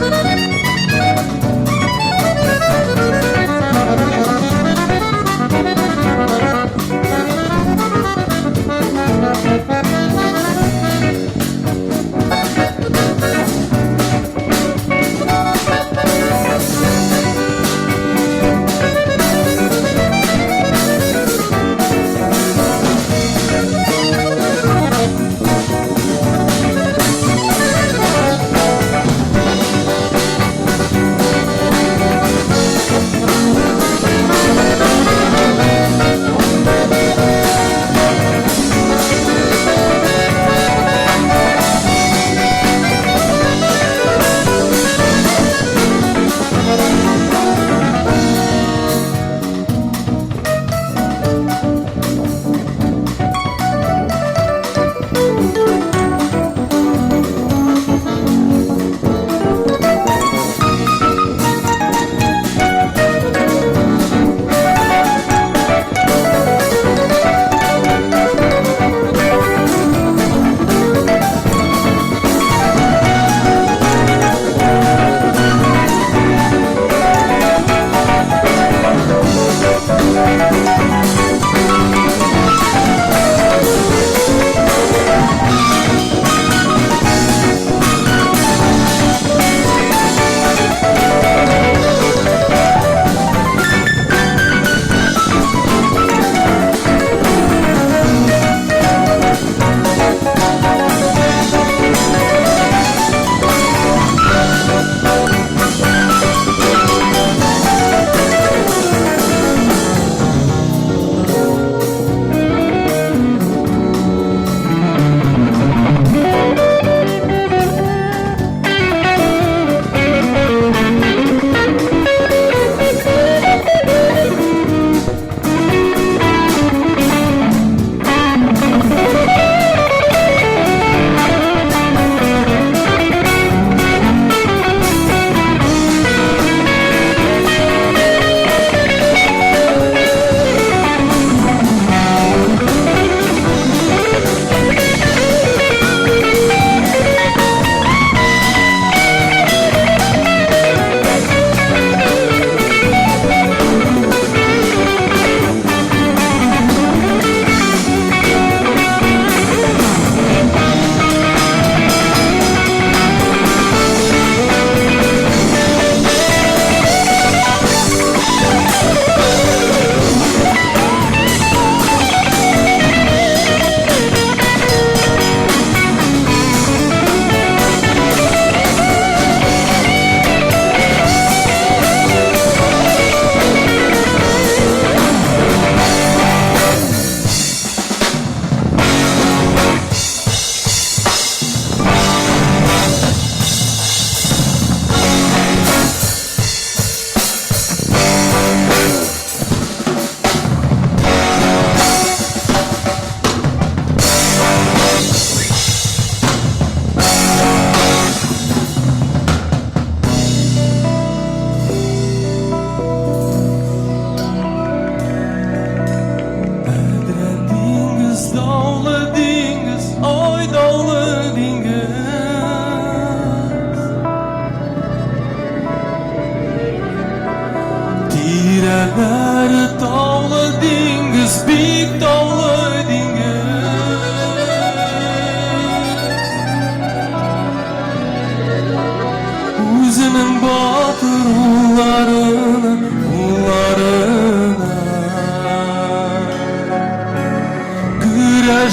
Thank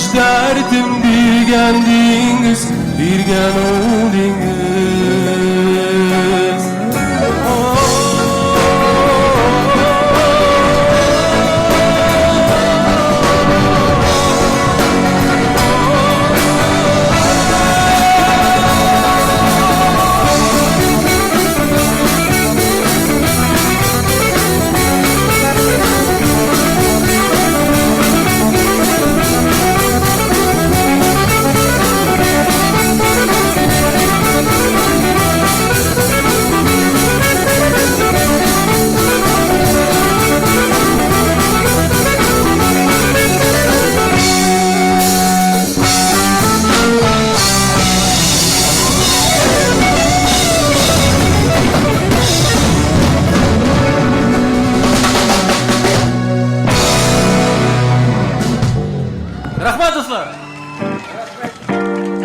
Көрәш дәртен биргән диңгез, биргән ул диңгез. Рәхмәт, дуслар!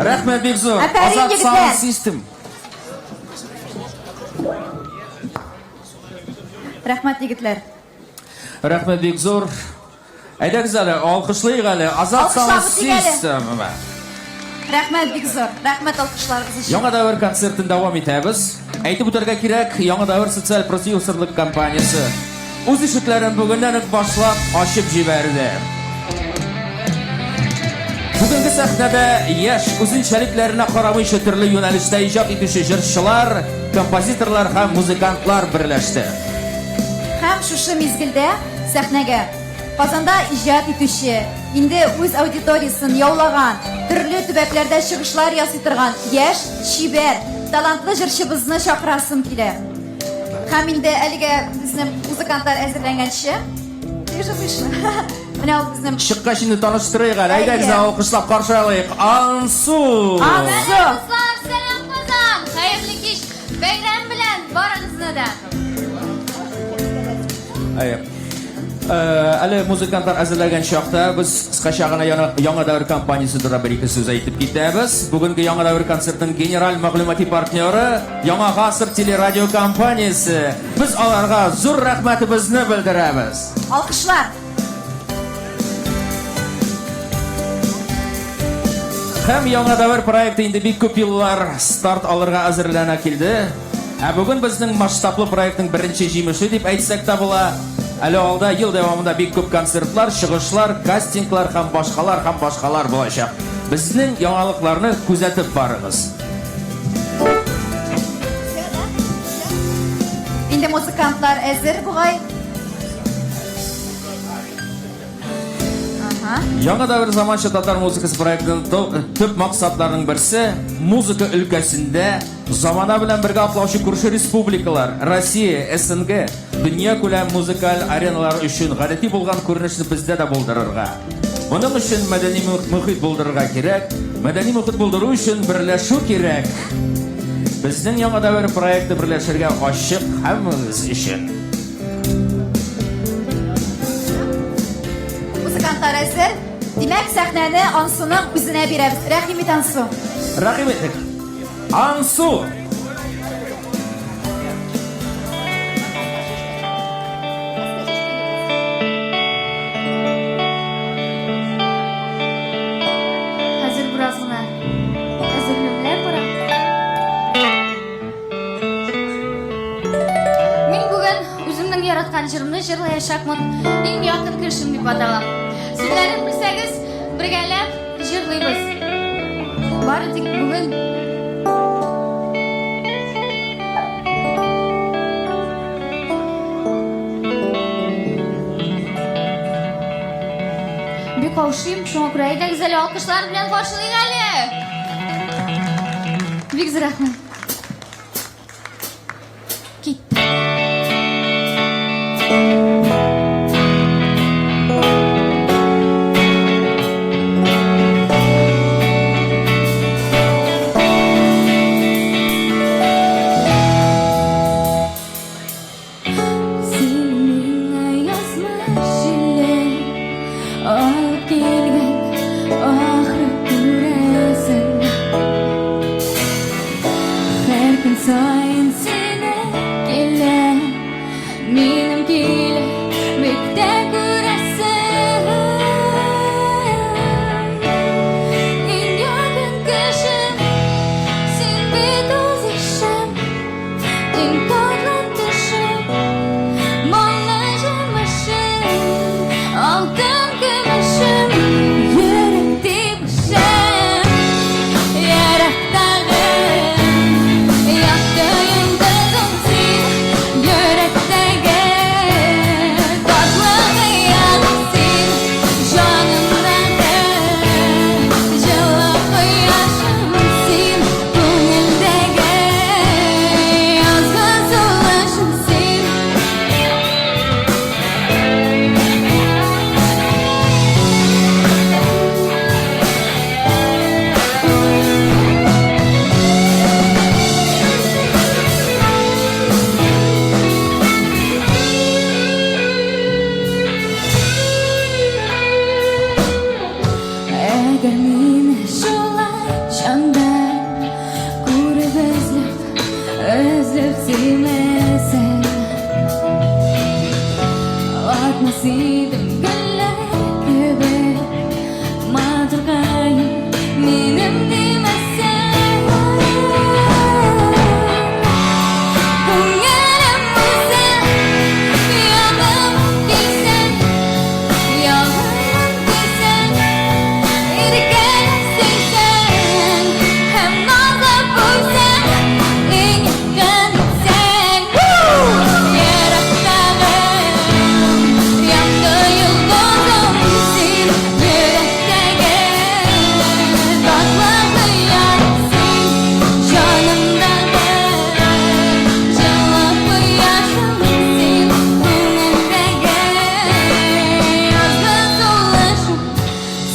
Рәхмәт бик зур. Афәрин, Азат егетләр! Sound System. Рәхмәт, егетләр. Рәхмәт бик зур. Әйдәгез әле, алкышлыйк әле. Азат Sound Алкышлап үтик әле. System. Рәхмәт бик зур. Рәхмәт алкышларыгыз өчен. Яңа дәвер концертын дәвам итәбез. Әйтеп үтәргә кирәк, Яңа дәвер социаль продюсерлык компаниясе үз ишекләрен бүгеннән үк башлап ачып җибәрде. Бүгенге сәхнәдә яшь үзенчәлекләренә карамыйча төрле юнәлештә иҗат итүче җырчылар, композиторлар һәм музыкантлар берләште. Һәм шушы мизгелдә сәхнәгә Казанда иҗат итүче, инде үз аудиториясен яулаган, төрле төбәкләрдә чыгышлар ясый торган яшь, чибәр, талантлы җырчыбызны чакырасым килә. Һәм инде әлегә безнең музыкантлар әзерләнгәнче, ты же вышла. Менә ул безнең Чыккач инде таныштырыйк әле. Әйдәгез, Әйе. алкышлап каршы алыйк. Ансу! Ансу! Дуслар, сәлам Казан! Хәерле кич! Бәйрәм белән барыгызны да! Әйе. Әле музыкантлар әзерләгән чакта без кыскача гына яңа, яңа дәвер компаниясе турында бер ике сүз әйтеп китәбез. Бүгенге Яңа дәвер концертының генераль мәгълүмати партнеры Яңа гасыр телерадио компаниясе. Без аларга зур рәхмәтебезне белдерәбез. Алкышлар! Һәм Яңа дәвер проекты инде бик күп еллар старт алырга әзерләнә килде. Ә бүген безнең масштаблы проектның беренче җимеше дип әйтсәк тә була. Әле алда ел дәвамында бик күп концертлар, чыгышлар, кастинглар һәм башкалар һәм башкалар булачак. Безнең яңалыкларны күзәтеп барыгыз. Инде музыкантлар әзер бугай. Ага. Яңа дәвер заманча татар музыкасы проектының төп максатларының берсе музыка өлкәсендә замана белән бергә атлаучы күрше республикалар, Россия, СНГ, дөнья күләм музыкаль ареналар өчен гадәти булган күренешне бездә дә булдырырга. Моның өчен мәдәни мөхит булдырырга кирәк. Мәдәни мөхит булдыру өчен берләшү кирәк. Безнең Яңа дәвер проекты берләшергә ачык һәммәгез өчен. Музыкантлар әзер. Димәк, сәхнәне Ансуның үзенә бирәбез. Рәхим ит, Ансу. Рәхим итик. Ансу! Хәзер бераз гына әзерләүләр бара. Мин бүген үземнең яраткан җырымны җырлаячакмын. Иң якын кешем дип атала. Сүзләрен белсәгез, бергәләп җырлыйбыз. Бары тик бүген. Бик каушыйм, шуңа күрә әйдәгез әле алкышлар белән каршылыйк әле. Бик зур рәхмәт. Китте. Син миңа язмыш җиле алып килгән ахры күрәсең. Алмас идем гөлләр кебек Матуркаем минем димәсәң. Күңелем үзе яным килсәң, Ягым килсәң, иркәләп сөйсәң Һәм назлап үпсәң, иң якын итсәң. Ерактагы якты йолдызым син, Йөрәктәге татлы хыял син, Җанымдагы җылы кояшым син, Күңелдәге язгы сулышым.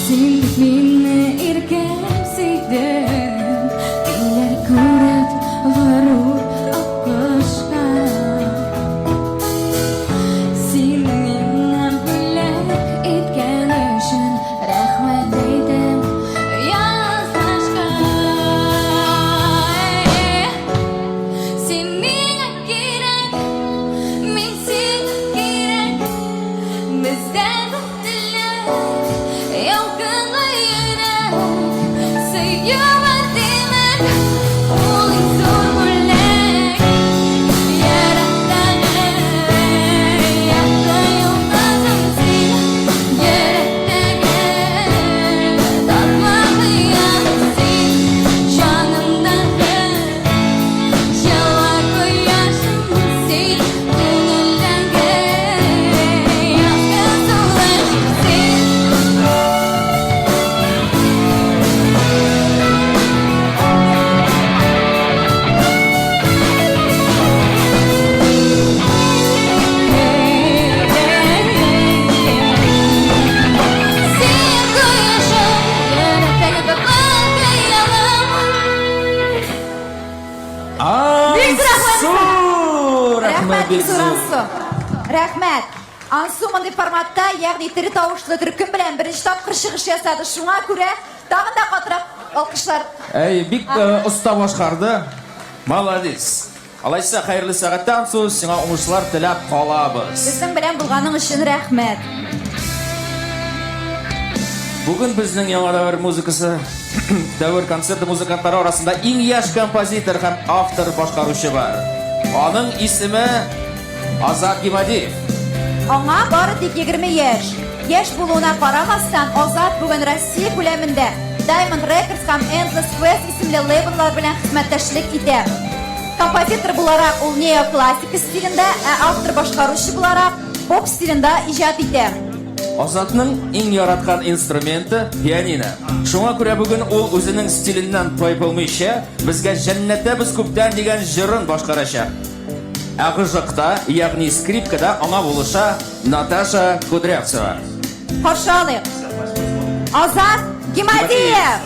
Син бит мине иркәләп сөйдең, Көйләр күреп горур аккошка. Син миңа бүләк иткән өчен рәхмәт әйтәм язмышка. Син миңа кирәк, мин сиңа кирәк. Бездә бәхетлелек, ялкынлы йөрәк. Сөю бар димәк, ул иң зур бүләк. Ерактагы якты йолдызым син, Йөрәктәге татлы хыял син, Җанымдагы җылы кояшым син, Күңелдәге язгы сулышым син. Син кояшым, йөрәктәге татлы хыялым. Бик рәхмәт. Алсу! Рәхмәт, Рәхмәт, бик зур зур. Алсу. Рәхмәт. Алсу мондый форматта, ягъни тере тавышлы төркем белән беренче тапкыр чыгыш ясады. Шуңа күрә тагын да катырак алкышлар. Әй, бик оста башкарды. Молодец. Алайса, хәерле сәгатьтә, Алсу, сиңа уңышлар теләп калабыз. Безнең белән булганың өчен рәхмәт. Бүген безнең яңа дәвер музыкасы дәвер концерты музыкантлары арасында иң яшь композитор һәм автор башкаручы бар. Аның исеме Азат Гимадиев. Аңа бары тик 20 яшь. Яшь булуына карамастан, Азат бүген Россия күләмендә Diamond Records һәм Endless Quest исемле лейбллар белән хезмәттәшлек итә. Композитор буларак ул неоклассика стилендә, ә автор башкаручы буларак поп стилендә иҗат итә. Азатның иң яраткан инструменты пианино. Шуңа күрә бүген ул үзенең стиленнән тайпылмыйча, безгә Җәннәттә без күптән дигән җырын башкарачак. Ә гыжыкта, ягъни скрипкада аңа булыша Наташа Кудрявцева. Каршы алыйк. Азат Гимадиев!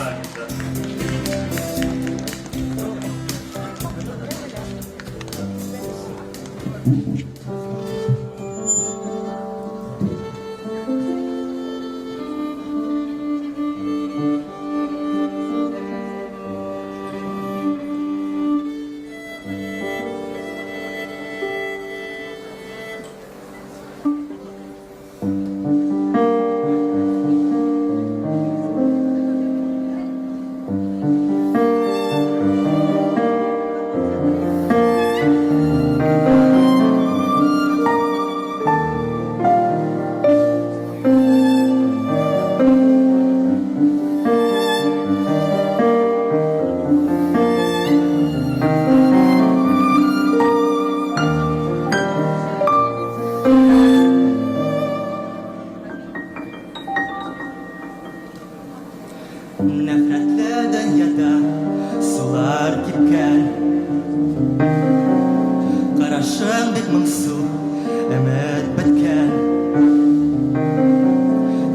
Нәфрәтле дөньяда сулар кипкән, Карашың бик моңсу, өмет беткән.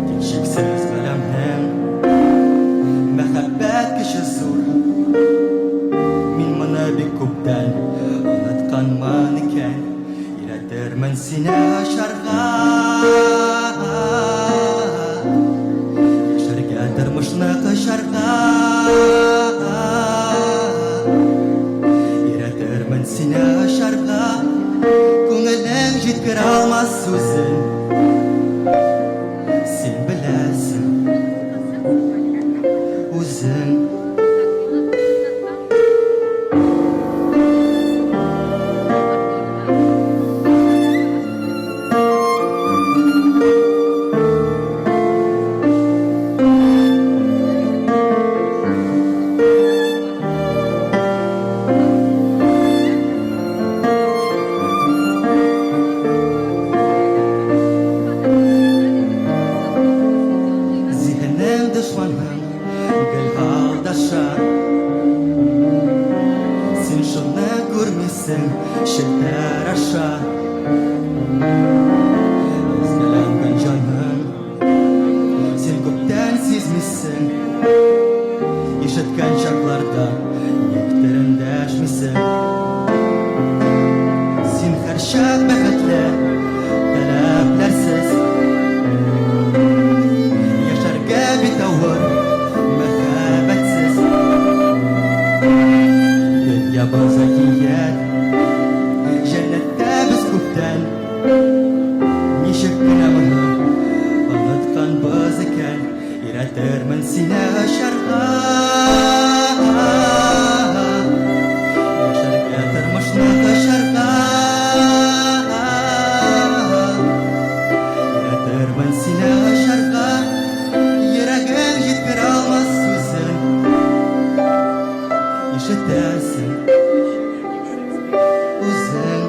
Тик чиксез галәмнең мәхәббәт көче зур. Мин моны бик күптән онытканмын икән. Өйрәтермен сине очарга, Яшәргә, тормышны кочарга. Өйрәтермен сине очарга. Күңелем Күрәсең челтәр аша. Өзгәләнгән җаным, син күптән сизмисең. Ишеткән чакларда никтер эндәшмисең. Син һәрчак бәхетле, таләпләрсез. Яшәргә бит авыр, мәхәббәтсез. Дөньябыз әкият, җәннәттә без күптән. Ничек кенә моны онытканбыз икән, өйрәтермен сине очарга. Яшәргә тормышны кочарга. Өйрәтермен сине очарга, йөрәгең җиткерә алмас сүзен. Ишетәсең үзең,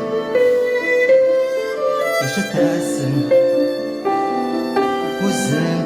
ишетәсең үзең.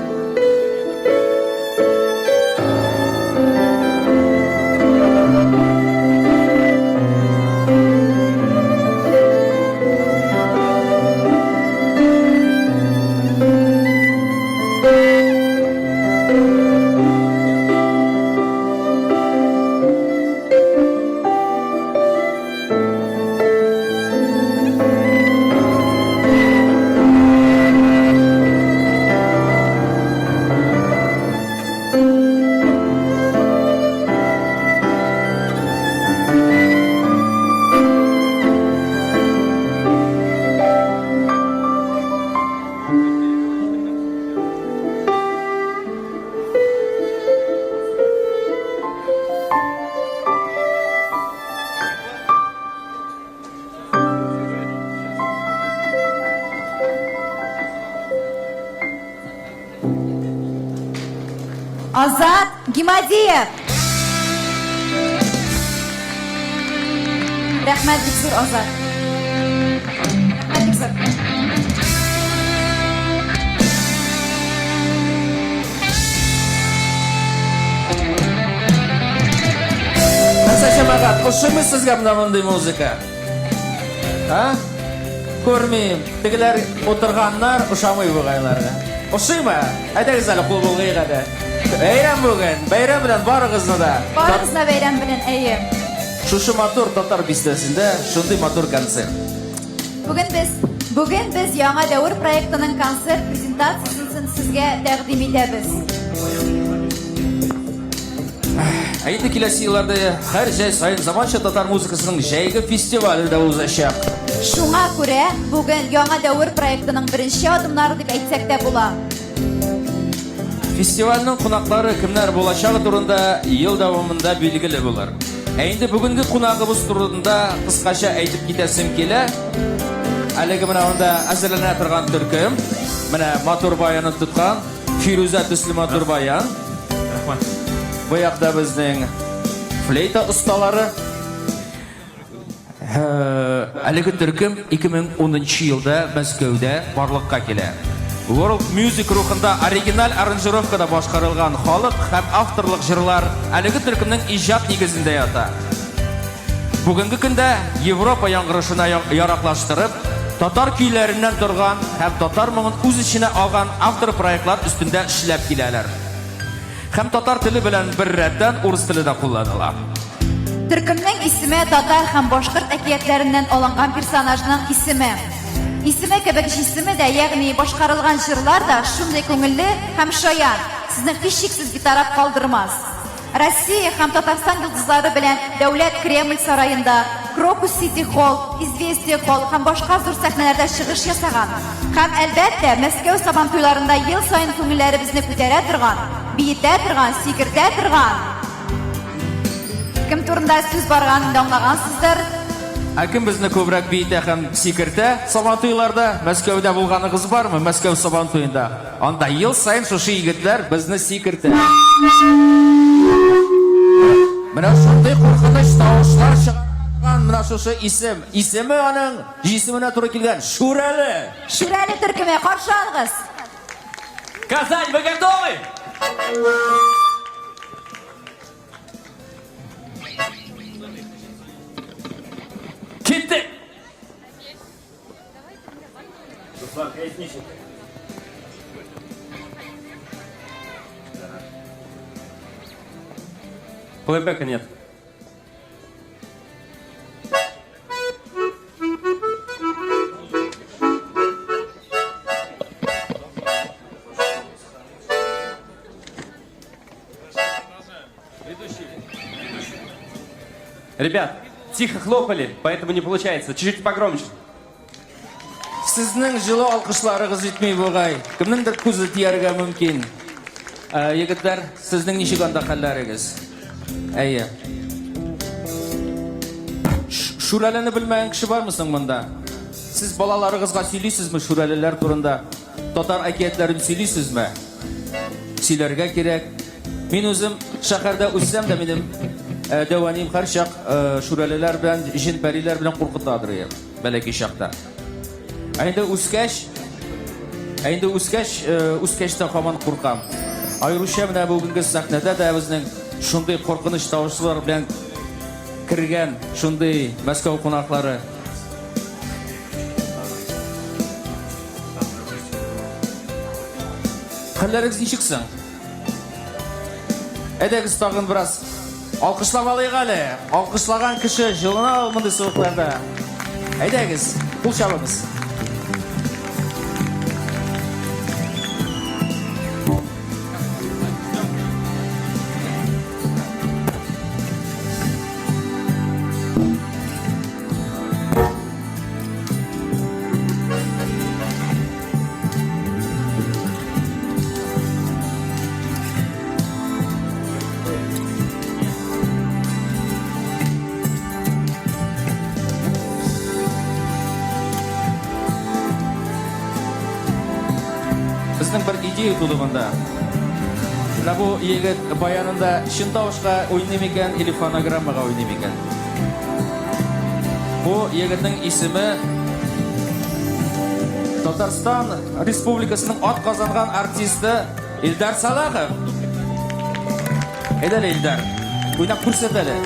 Азат Гимадиев! Рәхмәт бик зур, Азат. Рәхмәт бик зур. Нәрсә, җәмәгать, ошыймы сезгә менә мондый музыка? А? Күрмим. Тегеләр утырганнар, ошамый бугай аларга. Ошыймы? Әйдәгез әле кул болгыйк әле. Бәйрәм бүген. Бәйрәм белән барыгызны да. Барыгызны да бәйрәм белән, әйе. Шушы матур татар бистәсендә шундый матур концерт. Бүген без Бүген без Яңа дәвер проектының концерт презентациясен сезгә тәкъдим итәбез. Ә инде киләсе елларда һәр җәй саен заманча татар музыкасының җәйге фестивале дә узачак. Шуңа күрә бүген Яңа дәвер проектының беренче адымнары дип әйтсәк тә була. Фестивальнең кунаклары кемнәр булачагы турында ел дәвамында билгеле булыр. Ә инде бүгенге кунагыбыз турында кыскача әйтеп китәсем килә. Әлеге менә монда әзерләнә торган төркем, менә матур баянын тоткан Фирүзә төсле матур баян. Рәхмәт. Бу якта безнең флейта осталары. Әлеге төркем 2010 елда Мәскәүдә барлыкка килә. World Music рухында оригиналь аранжировкада башкарылган халык һәм авторлык җырлар әлеге төркемнең иҗат нигезендә ята. Бүгенге көндә Европа яңгырышына яраклаштырып, татар көйләреннән торган һәм татар моңын үз эченә алган автор проектлар өстендә эшләп киләләр. Һәм татар теле белән беррәттән урыс теле дә кулланыла. Төркемнең исеме татар һәм башкорт әкиятләреннән алынган персонажның исеме. Исеме кебек җисеме дә, ягъни башкарылган җырлар да шундый күңелле һәм шаян, сезне һичшиксез битараф калдырмас. Россия һәм Татарстан йолдызлары белән Дәүләт Кремль сараенда, Крокус Сити Холл, Известия Холл һәм башка зур сәхнәләрдә чыгыш ясаган һәм, әлбәттә, Мәскәү Сабантуйларында ел саен күңелләребезне күтәрә торган, биетә торган, сикертә торган Кем турында сүз барганын инде аңлагансыздыр. Ә кем безне күбрәк биетә һәм сикертә Сабантуйларда? Мәскәүдә булганыгыз бармы? Мәскәү Сабантуенда. Анда ел саен шушы егетләр безне сикертә. Менә шундый куркыныч тавышлар чыгарган менә шушы исем. Исеме аның җисеменә туры килгән. Шүрәле! Шүрәле төркеме, каршы алыгыз! Казань, вы готовы? Технически. Плейбека нет. Ребят, тихо хлопали, поэтому не получается. Чуть-чуть погромче. Сезнең җылы алкышларыгыз җитми бугай. Кемнеңдер күзе тияргә мөмкин. Ә, егетләр, сезнең ничек анда хәлләрегез? Әйе. Шүрәлене белмәгән кеше бармы соң монда? Сез балаларыгызга сөйлисезме шүрәлеләр турында? Татар әкиятләрен сөйлисезме? Сөйләргә кирәк. Мин үзем шәһәрдә үссәм дә минем э, дәү әнием һәрчак э, шүрәлеләр белән, җен-пәриләр белән куркытадыр иде бәләкәй чакта. Ә инде үскәч, ә инде үскәч, э, үскәч тә һаман куркам. Аеруча менә бүгенге сәхнәдә дә безнең шундый куркыныч тавышлар белән кергән шундый Мәскәү кунаклары. Хәлләрегез ничек соң? Әйдәгез тагын бераз алкышлап алыйк әле. Алкышлаган кеше җылына ул мондый суыкларда. Әйдәгез, кул чабыгыз. Безнең бер идея туды монда. Менә бу егет баянында чын тавышка уйный микән или фонограммага уйный микән? Бу егетнең исеме Татарстан Республикасының ат казанган артисты Илдар Салахов. Әйдә әле, Илдар, уйнап күрсәт әле.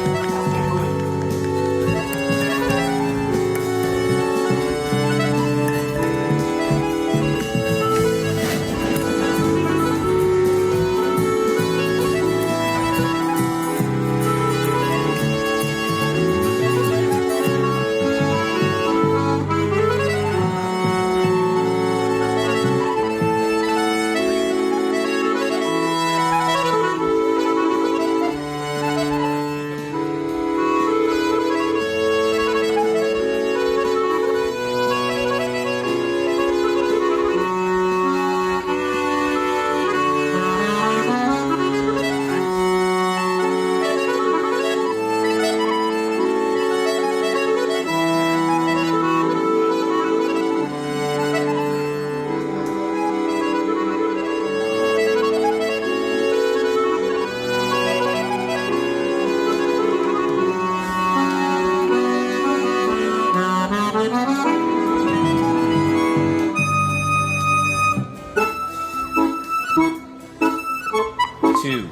Two.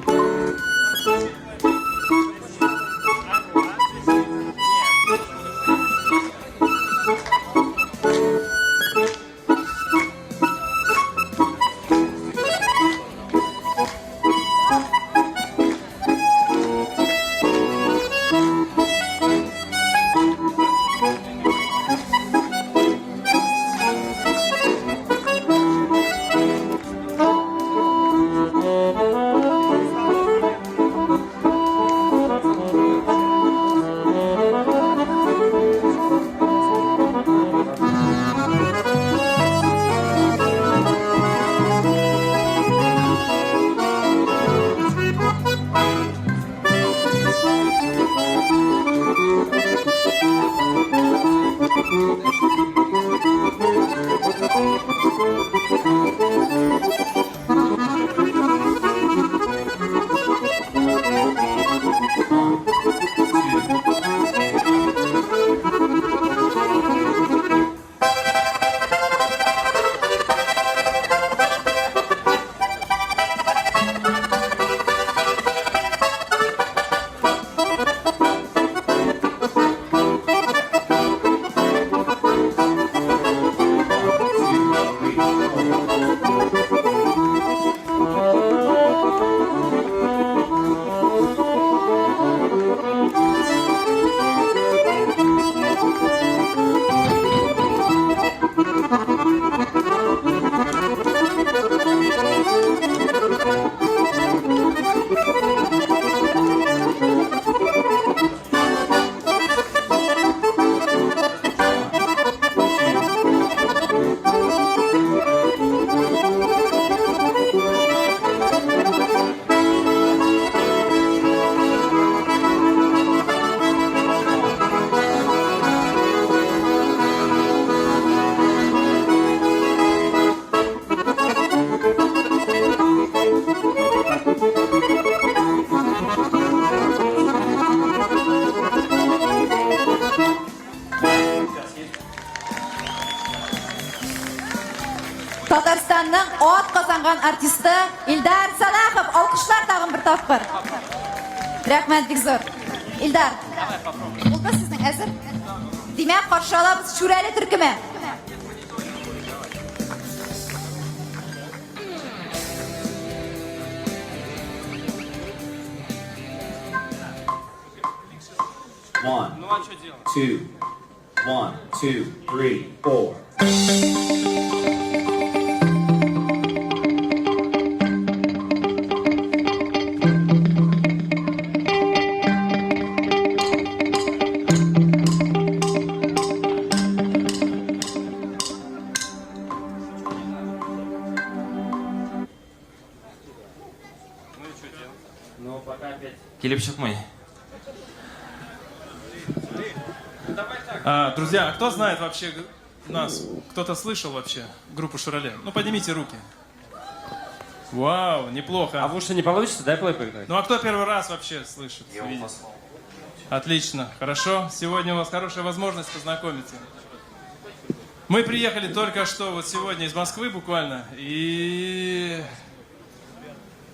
Татарстанның ат казанган артисты Илдар Салахов. Алкышлар тагын бер тапкыр. Рәхмәт бик зур. Илдар. Булды сезнең әзер? Димәк, каршы алабыз Шүрәле төркеме. One, two, one, two, three, four. Килеп чыкмый. Друзья, а кто знает вообще нас? Кто-то слышал вообще группу Шурале? Ну, поднимите руки. Вау, неплохо. А в уши не получится, да, плей поиграть? Ну, а кто первый раз вообще слышит? Видит? Отлично, хорошо. Сегодня у вас хорошая возможность познакомиться. Мы приехали только что вот сегодня из Москвы буквально. И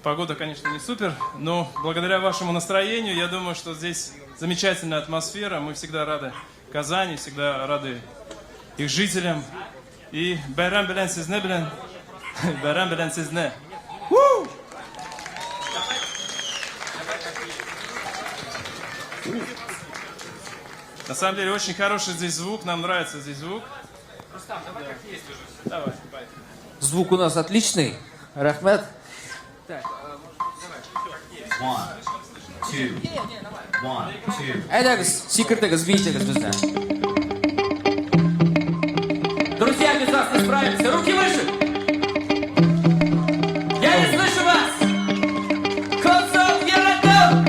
погода, конечно, не супер, но благодаря вашему настроению, я думаю, что здесь замечательная атмосфера. Мы всегда рады Казани, всегда рады их жителям. И бәйрәм белән сезне белән, бәйрәм белән сезне. На самом деле очень хороший здесь звук, нам нравится здесь звук. Рустам, давай как есть уже. Давай, поехали. Звук у нас отличный. Рәхмәт. One, two, one, two. Әйдәгез, сикертегез, биетегез безне. Друзья, без вас не справимся. Руки выше! Я не слышу вас! Концерт Яратам!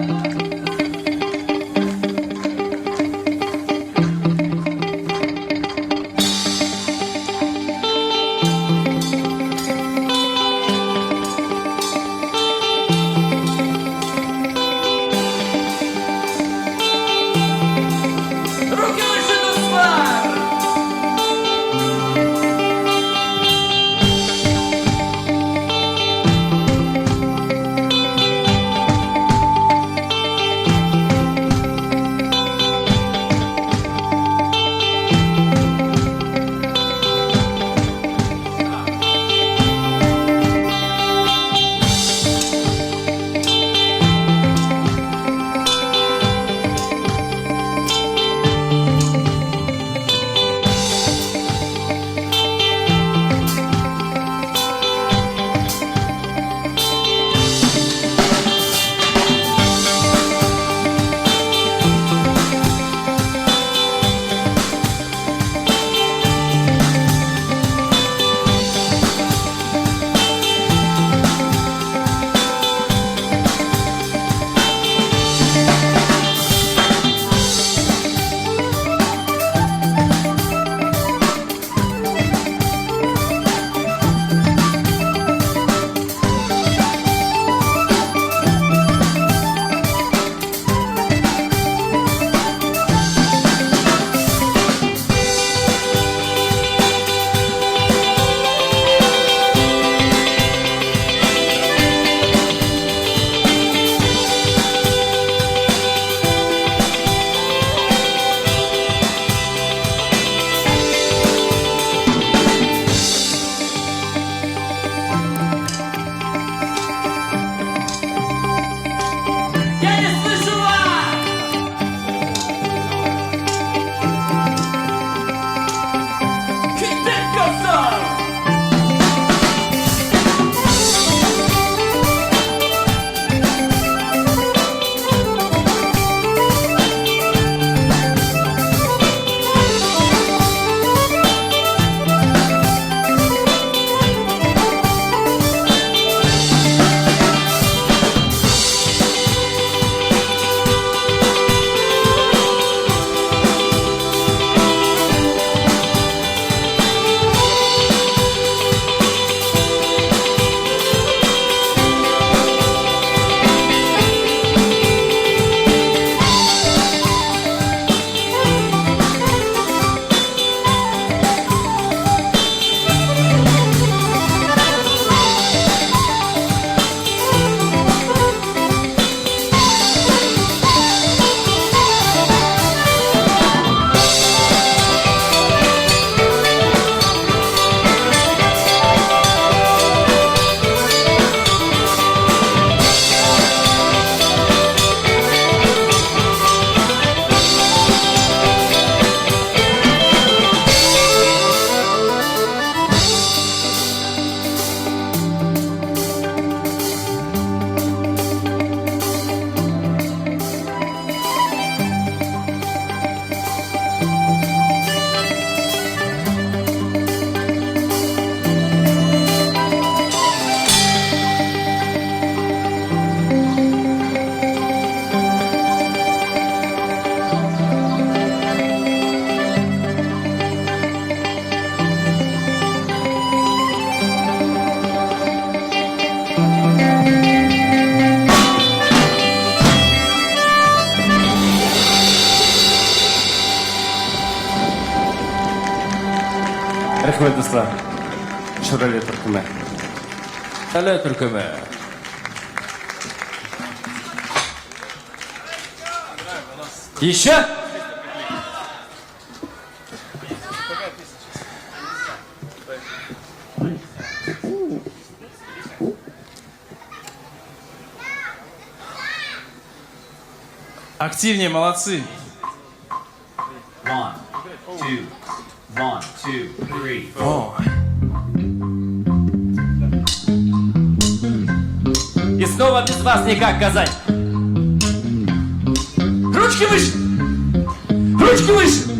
Руки выше, дуслар! Рәхмәт, дуслар. Шүрәле төркеме. Шүрәле төркеме. Еще? Активнее, молодцы. One, two, one, two, three, four. И снова без вас никак, Казань. Ручки выше! Ручки выше!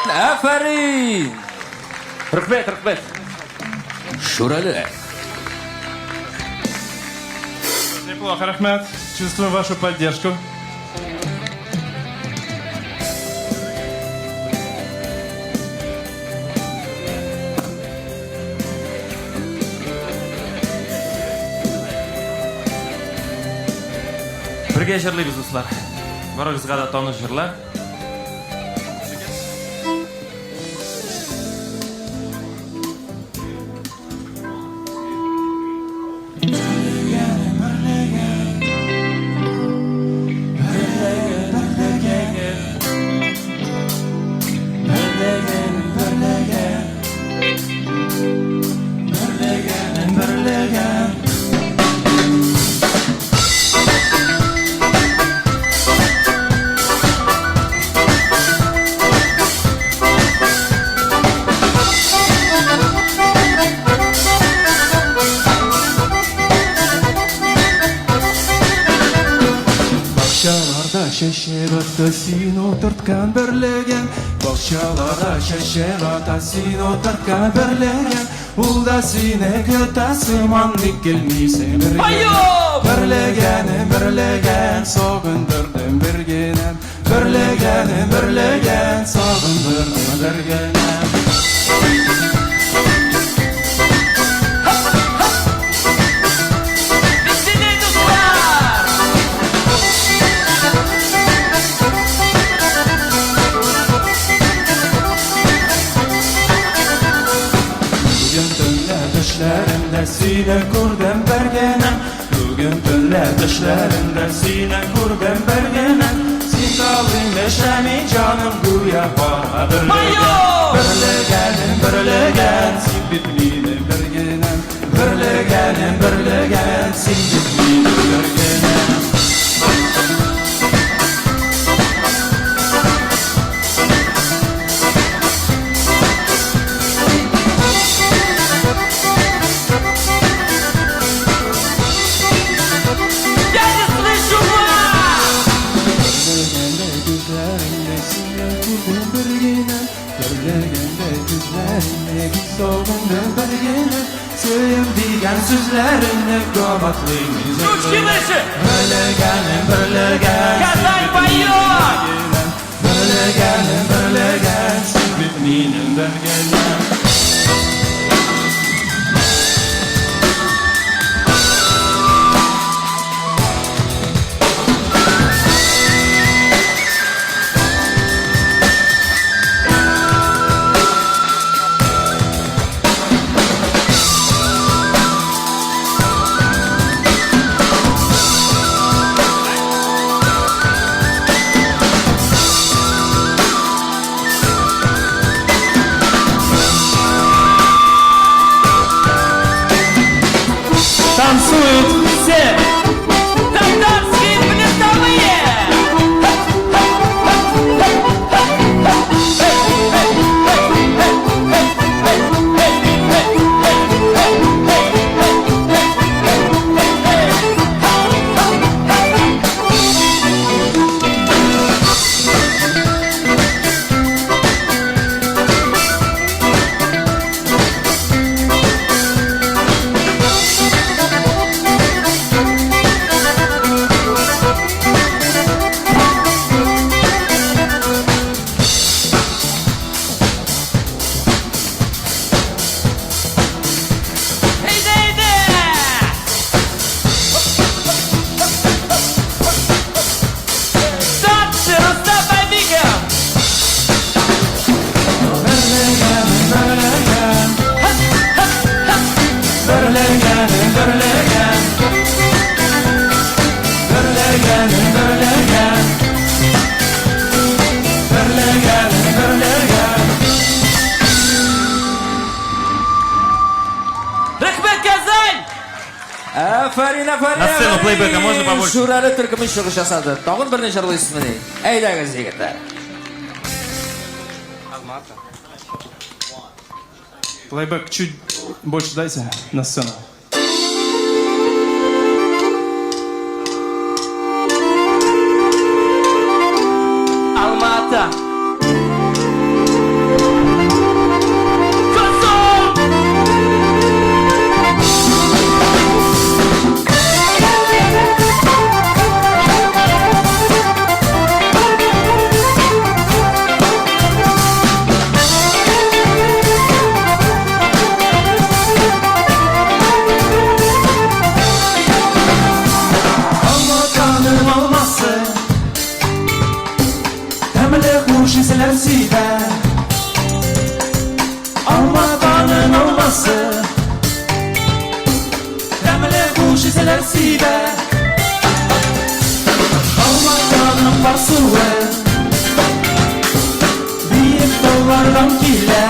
Афәрин! Рәхмәт, рәхмәт. Шүрәле. Неплохо, Рәхмәт. Чувствуем вашу поддержку. Бергә җырлыйбыз, дуслар. Барыгызга да таныш җырлар. Бакчаларда чәчәк атты син утырткан бөрлегән. Бакчаларда чәчәк ата син утырткан бөрлегән. Ул да сине көтә сыман, ник килмисең бер генә. Бөрлегәнем, бөрлегән, сагындырдым бер генәм. Бөрлегәнем, бөрлегән, сагындырдым бер генәм. Веселей, дуслар! Бүген төнлә төшләремдә сине күрдем бер генә. Бүген төнлә төшләремдә сине күрдем бер генә. Син талыйм эшләми җаным гүя кара бөрлегән. Бөрлегәнем, бөрлегән, син бит минем бер генәм. Бөрлегәнем, бөрлегән, син бит минем бер генәм. Я не слышу вас! Бөрлегәндә күзләреңдә сине күрдем бер генә. Бөрлегәндә күзләреңдә сагындым бер генә. Сөям дигән сүзләреңне кабатлыйм мин. Ручки выше! Бөрлегәнем, бөрлегән. Казань поет! Бөрлегәнем, бөрлегән, син бит минем бер генәм. Танцуют все! Татарские плясовые! Әйдә, әйдә! Танцы, Рустам Бабиков! Бөрлегәнем, бөрлегән. Бөрлегәнем, бөрлегән. Бөрлегәнем, бөрлегән. Бөрлегәнем, бөрлегән. Рәхмәт, Казань! Афәрин, афәрин! На сцену плейбека можно побольше? Шүрәле төркеме чыгыш ясады. Тагын берне җырлыйсызмыни? Әйдәгез, егетләр. Плейбэк чуть больше дайте на сцену. Алмата! Казан! Алматаның алмасы Тәмле хуш исләр сибә. Алматаның алмасы Тәмле хуш исләр сибә. Алматаның пар суы Биек таулардан килә.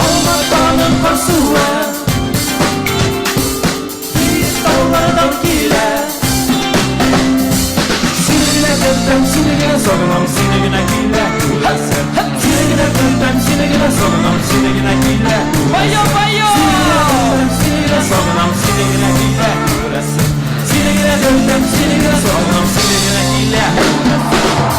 Алматаның пар суы Биек таулардан килә. Сине генә көтәм, сине генә сагынам, сине генә килә күрәсем. Сине генә көтәм, сине генә сагынам, сине генә килә Поем, поем! Сине генә сагынам, сине генә килә күрәсем. Сине генә генә көтәм, сине генә сагынам, сине генә килә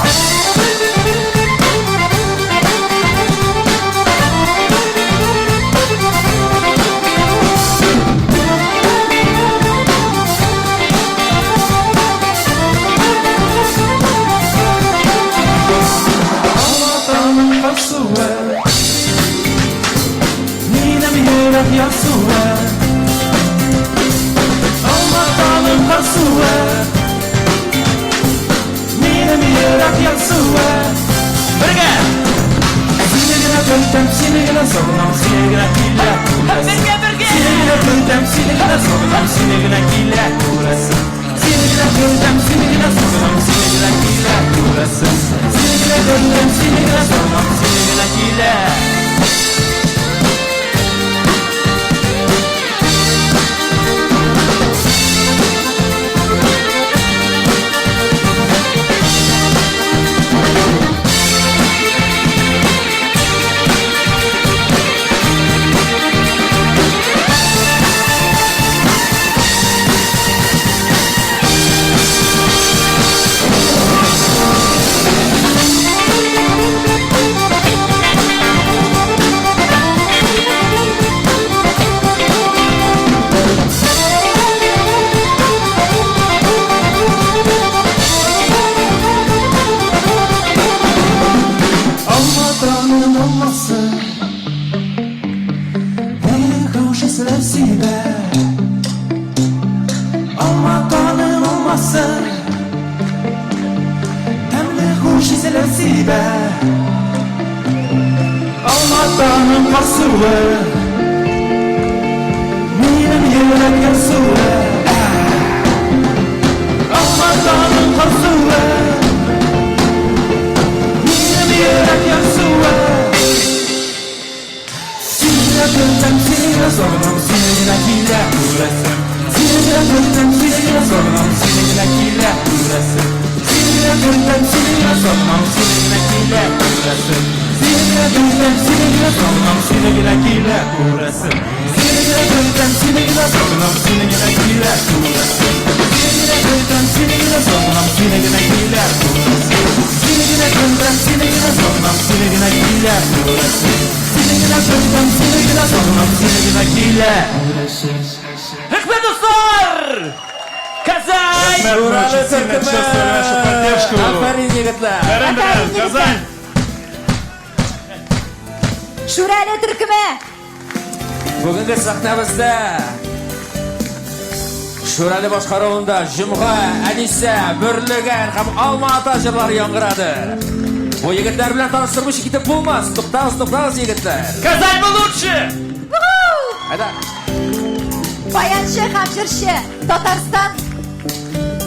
Алматаның касуы Минем йөрәк ярсуы Алматаның касуы Минем йөрәк ярсуы Бергә! Сине генә көтәм, сине генә сагынам, сине генә килә күрәсем. Бергә, бергә! Сине генә көтәм, сине генә сагынам, сине генә килә күрәсем. Сине генә көтәм, сине генә сагынам, сине генә килә күрәсем. Сине генә көтәм, сине генә сагынам, сине генә килә. Алматаның алмасы Мине хуш исләр сибә Алматаның алмасы Тәмле хуш исләр сибә Алматаның касуы Минем йөрәк ярсуы Алматаның касуы Минем йөрәк ярсуы Сине генә көтәм, сине генә сагынам, сине генә килә күрәсем. Сине генә көтәм, сине генә сагынам, сине генә килә күрәсем. Сине генә көтәм, сине генә сагынам, сине генә килә күрәсем. Сине генә көтәм, сине генә сагынам, сине генә килә күрәсем. Сине генә көтәм, сине генә сагынам, сине генә килә күрәсем. Сине генә көтәм, сине генә сагынам, сине генә килә күрәсем. Сине генә көтәм, сине генә сагынам, сине генә килә күрәсем. Сине генә көтәм, сине генә сагынам, сине генә килә күрәсем. Рәхмәт, дуслар! Казань! Рәхмәт, мы очень сильно чувствовали вашу поддержку. Афәрин, егетләр! Бәрәм белән, Казань! Шүрәле төркеме! Бүгенге сәхнәбездә Шүрәле башкаруында Җомга, Әнисә, Бөрлегән һәм Алма ата җырлары яңгырады. Бу егетләр белән таныштырмыйча китеп булмас. Туктагыз, туктагыз, егетләр. Казань, мы лучше! Әйдә. Баянчы һәм җырчы Татарстан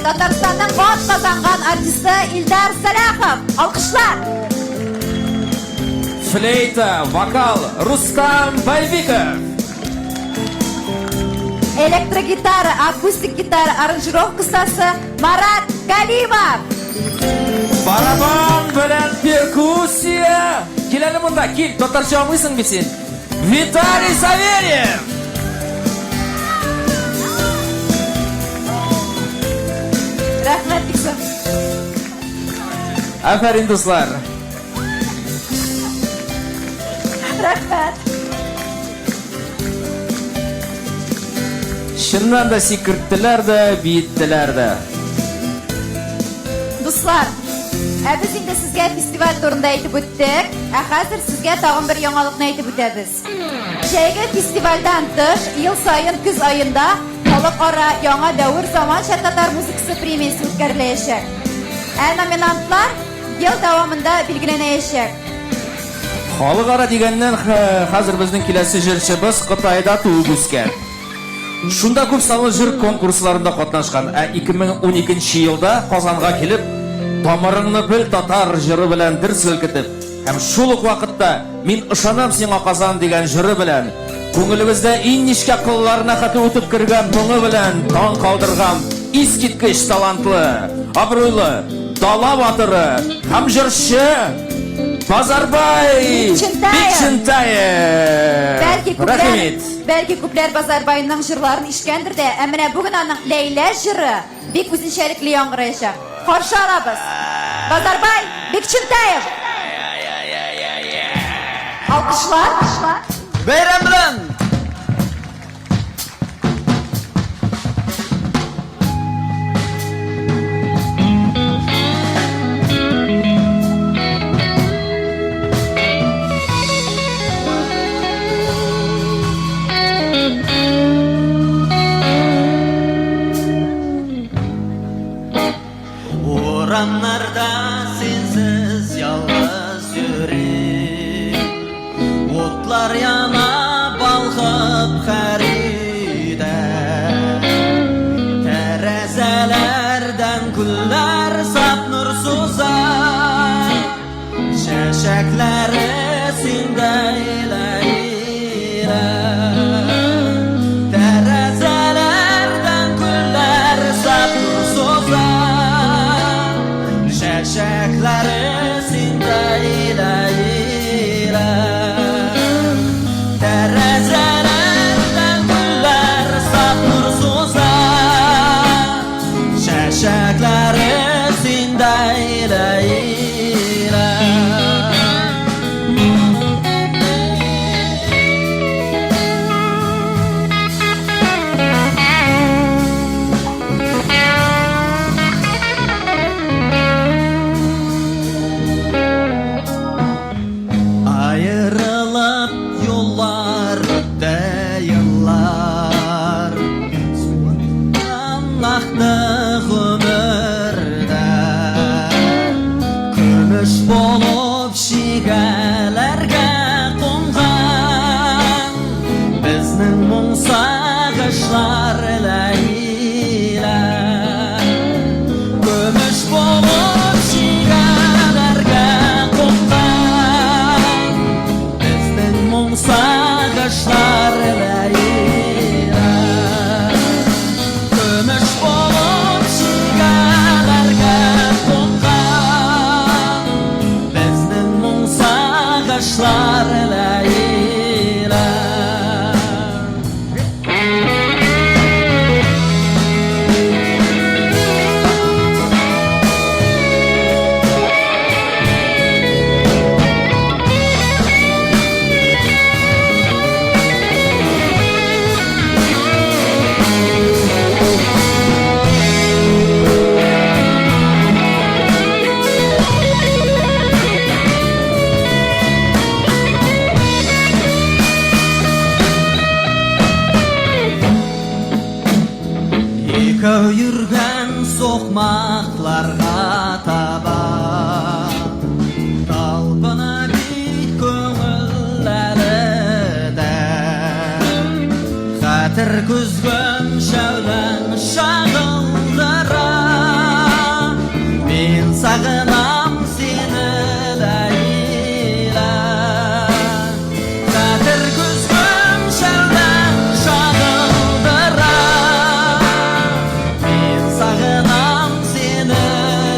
Татарстанның атказанган артисты Илдар Сәлахов. Алкышлар! Флейта, вокал Рустам Байбиков. Электрогитара, акустик гитара, аранжировка остасы Марат Галимов. Барабан белән перкуссия. Кил әле монда, кил. Татарча аңлыйсың бит син. Виталий Савельев. Рәхмәт бик зур. Афәрин, дуслар. Рәхмәт. Чыннан да сикерттеләр дә, биеттеләр дә. Дуслар, ә без инде сезгә фестиваль турында әйтеп үттек, ә хәзер сезгә тагын бер яңалыкны әйтеп үтәбез. Җәйге фестивальдән тыш, ел саен көз аенда халыкара Яңа дәвер заманча татар музыкасы премиясе үткәреләчәк. Ә номинантлар ел дәвамында билгеләнәчәк. Халыкара дигәннән хәзер безнең киләсе җырчыбыз Кытайда туып үскән. Шунда күп санлы җыр конкурсларында катнашкан, ә 2012 елда Казанга килеп, Тамырыңны бел татар җыры белән дер селкетеп, һәм шул ук вакытта Мин ышанам сиңа Казан дигән җыры белән күңелебездә иң нечкә кылларына хәтле үтеп кергән моңы белән таң калдырган искиткеч талантлы, абруйлы, дала батыры һәм җырчы Базарбай Бикчәнтаев. Бикчәнтаев. Бәлки күпләр, Рәхим ит. бәлки күпләр Базарбайның җырларын ишеткәндер дә, ә менә бүген аның Ләйлә җыры бик үзенчәлекле яңгыраячак. Каршы алабыз! Базарбай Бикчәнтәев! Алкышлар! Бәйрәм белән! Урамнарда синсез ялгыз йөрим. Утлар яна балкып һәр өйдә. Тәрәзәләрдән күлләр сап нур суза. Чәчәкләре синдәй Ләйлә. Тәрәзәләрдән күлләр сап нур суза. Чәчәкләре синдәй Ләйлә. Тәрәзәләрдән күлләр сап нур суза. Чәчәкләре синдәй Ләйлә. Аерылып юллар үтте еллар. Акты гомердә. Көмеш булып чигәләргә кунган безнең моң сагышлар Ләйлә. Көмеш булып чигәләргә кунган безнең моң сагышлар Ләйлә. Көмеш булып чигәләргә кунган безнең моң сагышлар Ләйлә. Икәү йөргән сукмакларга таба Талпына бит күңел әле дә. Хәтер көзгем шәүләң чагылдыра. Мин сагынам сине, Ләйлә. Хәтер көзгем шәүләң чагылдыра. Мин сагынам сине,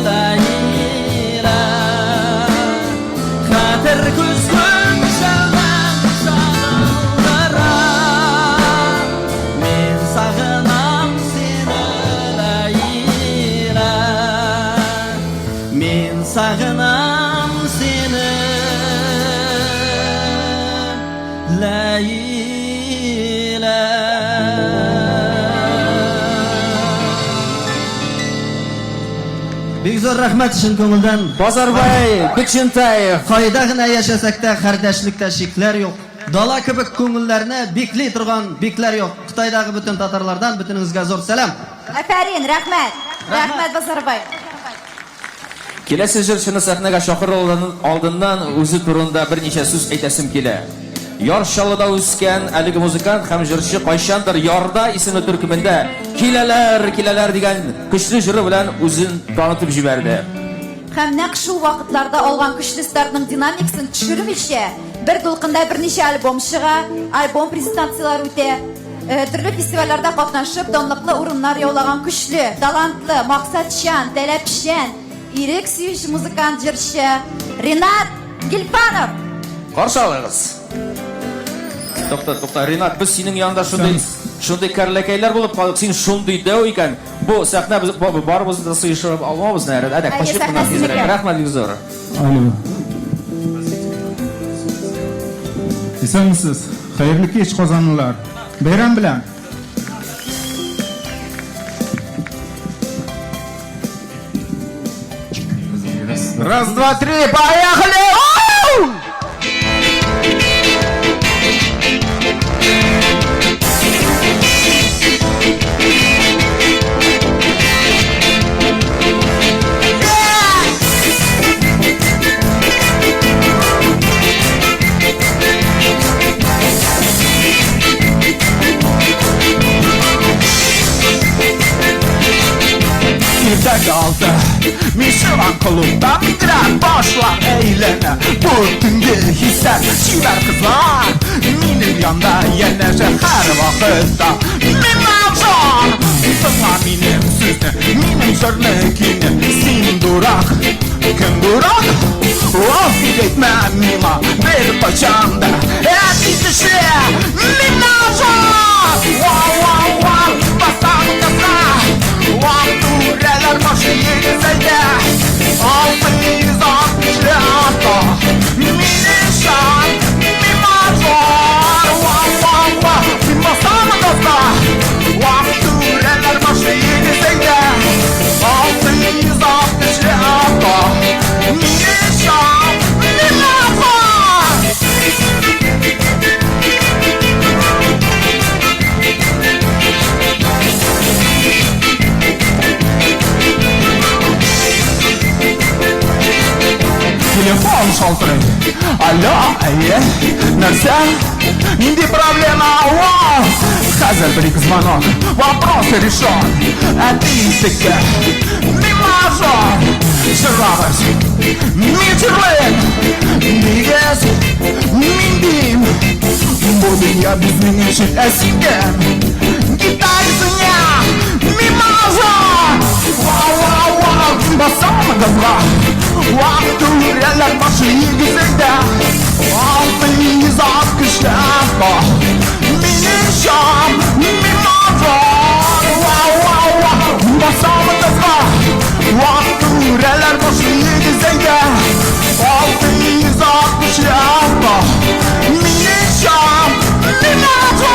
Ләйлә. Хәтер көзгем шәүләң чагылдыра. Мин сагынам сине, Ләйлә. Мин сагынам сине, Ләйлә. Бик зур рәхмәт чын күңелдән. Базарбай Бикчәнтәев. Кайда гына яшәсәк тә, кардәшлектә шикләр юк. Дала кебек күңелләрне бикли торган бикләр юк. Кытайдагы бөтен татарлардан бөтенегезгә зур сәлам. Афәрин, рәхмәт. Рәхмәт, Базарбай. Киләсе җырчыны сәхнәгә чакыру алдыннан үзе турында берничә сүз әйтәсем килә. Яр Чаллыда үскән әлеге музыкант һәм җырчы кайчандыр Ярда исемле төркемендә Киләләр, киләләр дигән көчле җыры белән үзен танытып җибәрде. Һәм нәкъ шул вакытларда алган көчле стартның динамикасын төшермичә, бер дулкында берничә альбом чыга, альбом презентацияләре үтә. Төрле фестивальләрдә катнашып, данлыклы урыннар яулаган көчле, талантлы, максатчан, таләпчән, ирек сөюче музыкант, җырчы Ринат Гильфанов. Каршы алыгыз. Тукта, тукта, Ринат, без синең янында шундый Шундый кәрләкәйләр булып калдык. Син шундый дәү икән. Бу сәхнә без барыбызны да сыешырып алмабыз, наверное. Әйдә, качып кына тизрәк. Рәхмәт бик зур. Алло. Исәнмесез. Хәерле кич, казанлылар. Бәйрәм белән! Раз, два, три, поехали! Иртә алты Мин чыгам клубтан Бигрәк башлар әйләнә Бу төнге хисләр Чибәр кызлар Минем янда янәшә һәр вакытта Мин мажор Тыңла минем сүзне Минем җырны көйне Син дурак Кем дурак? Оф дип әйтмә миңа Беркайчан да Әти кеше Мин мажор Вау, вау, вау Басам газга Вак түрәләр башы егезәйдә 660 авто Мине ышан Мин мажор Вау, вау, вау Мин басам газга Вак түрәләр башы егезәйдә 660 авто Мине ышан Мин мажор Телефон шалтырый. Алло, әйе, нәрсә? Нинди проблема? Вау! Хәзер бер ике звонок, вопрос решен. Әти теке, мин мажор. Җырлагыз, мин җырлыйм. Нигез, мин дим. Бу дөнья безнең өчен, ә син кем? Гитарисың мин мажор. Вау, вау, вау, басам газга. Вак түрәләр башы егезендә. 660 авто. Мине ышан, мин мажор. Вау, вау, вау, басам газга. Вак түрәләр башы егезендә. 660 авто. Мине ышан, мин мажор.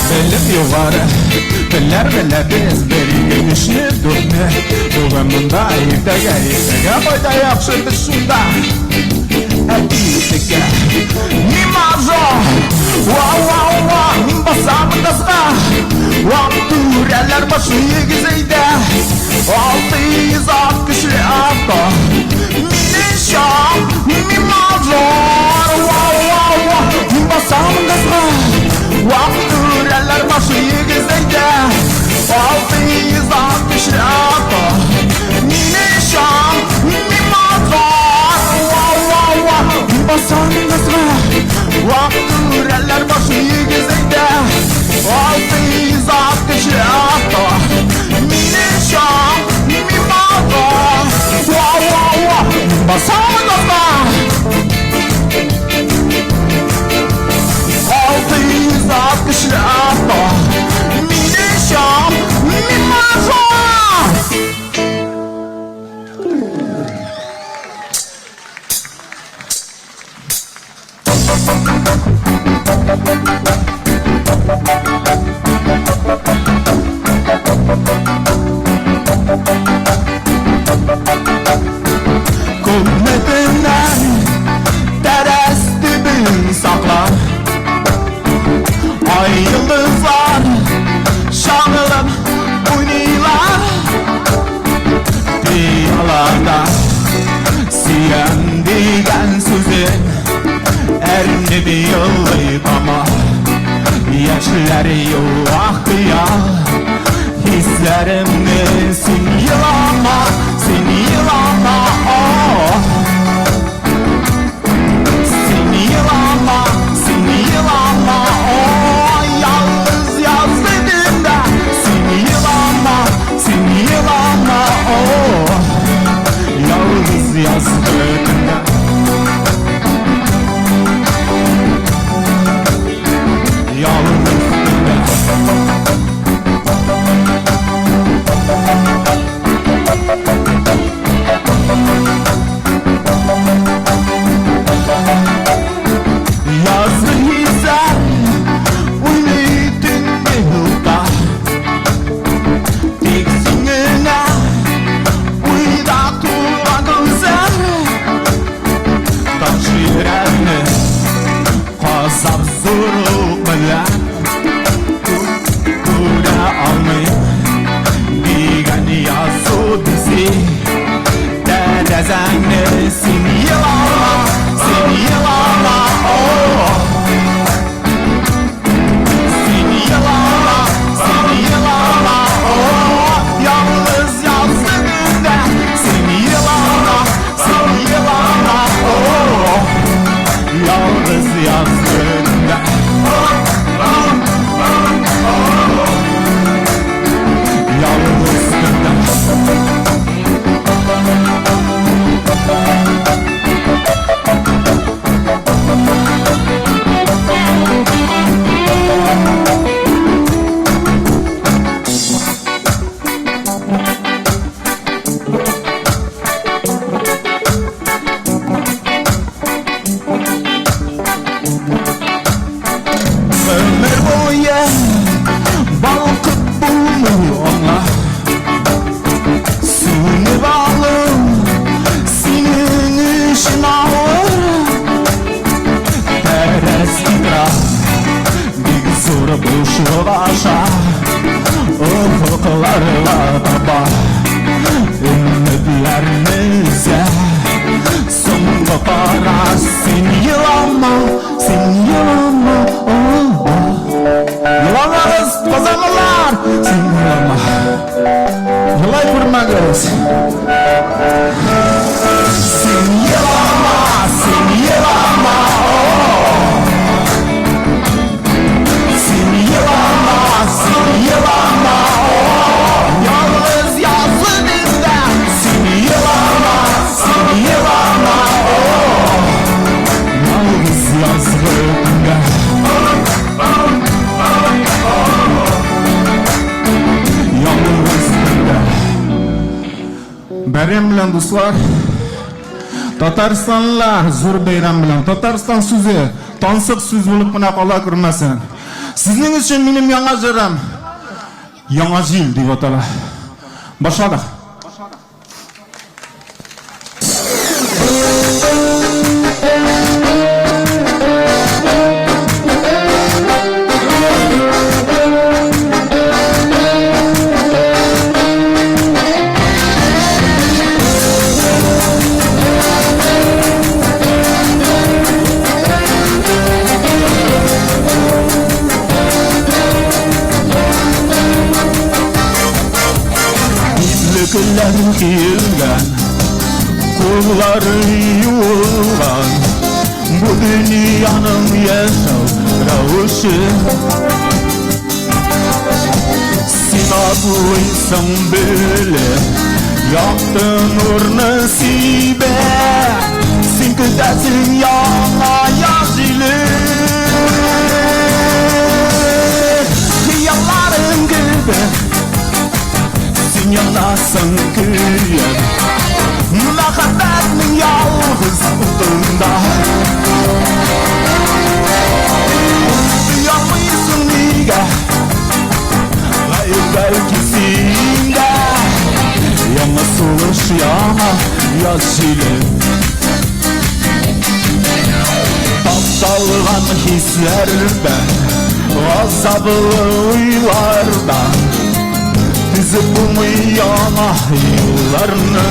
Белем югары, телләр беләбез, бер, ике, өчне, дүртне. Бүген монда, иртәгә, иртәгә кайда яхшы без шунда. Әти текә, мин мажор. Вау, вау, вау, мин басам газга. Вак түрәләр башы егезәйдә. 660 авто. Мин ышан, мин мажор. Вау, вау, вау, мин басам газга. Вак түрәләр башы егезәйдә. 660 авто. Мин ышан, мин мажор. Вау, вау, вау, мин басам газга. Вак түрәләр башы егезәйдә. 660 авто. Мин ышан, мин мажор. Вау, вау, вау, мин басам газга. 660 авто. Мин ышан, мин мажор. Күпме төннәр тәрәз төбен саклар. Ай йолдызлар чагылып уйныйлар. Пыялада сөям дигән сүзең әрнеп елый тама. Яшьләр юа хыял, хисләремне син елама. елама, син елама, о. Син елама, син елама, о. Ялгыз язгы төндә син елама, син елама, о. Ялгыз язгы төндә. Ялгыз төндә. Язгы хисләр уйный төнге юлда. Тик син генә уйда туган гүзәл. Таш йөрәкне газап зурлык белән күрә алмыйм дигән язу бизи тәрәзәңне. Син елама, син елама, о. Син елама, син елама, о. Ялгыз язгы көндә син елама, син елама, о. Ялгыз язгы көндә. Ялгыз көндә. Гомер буе балкып булмый аңа. Сүнеп алу синең өчен авыр. Тәрәз тутыра бик зур бушлык аша офыкларга таба өметләрне өзә соңгы караш. Син елама, син елама, о. Еламагыз, казанлылар! Син елама. Елай күрмәгез. Син елама, син елама, о. Син елама, син елама, о. Ялгыз язгы төндә син елама, син елама, о. Ялгыз язгы төндә. Ялгыз төндә. Бәйрәм белән, дуслар! Татарстанлылар, зур бәйрәм белән! Татарстан сүзе тансык сүз булып кына кала күрмәсен. Сезнең өчен минем яңа җырым Яңа җил дип атала. Башладык. Битлекләр киелгән, куллары юылган, бу дөньяның яшәү рәвеше. Син атлыйсың белеп, якты нурны сибә, син көтәсең яңа яз җиле. Хыялларың кебек, син янасың көеп, мәхәббәтнең ялгыз утында. Оялмыйсың нигә? Гаеп бәлки синдә. Яңа сулыш, яңа яз җиле. Тапталган хисләрдән, газаплы уйлардан төзеп булмый яңа юлларны.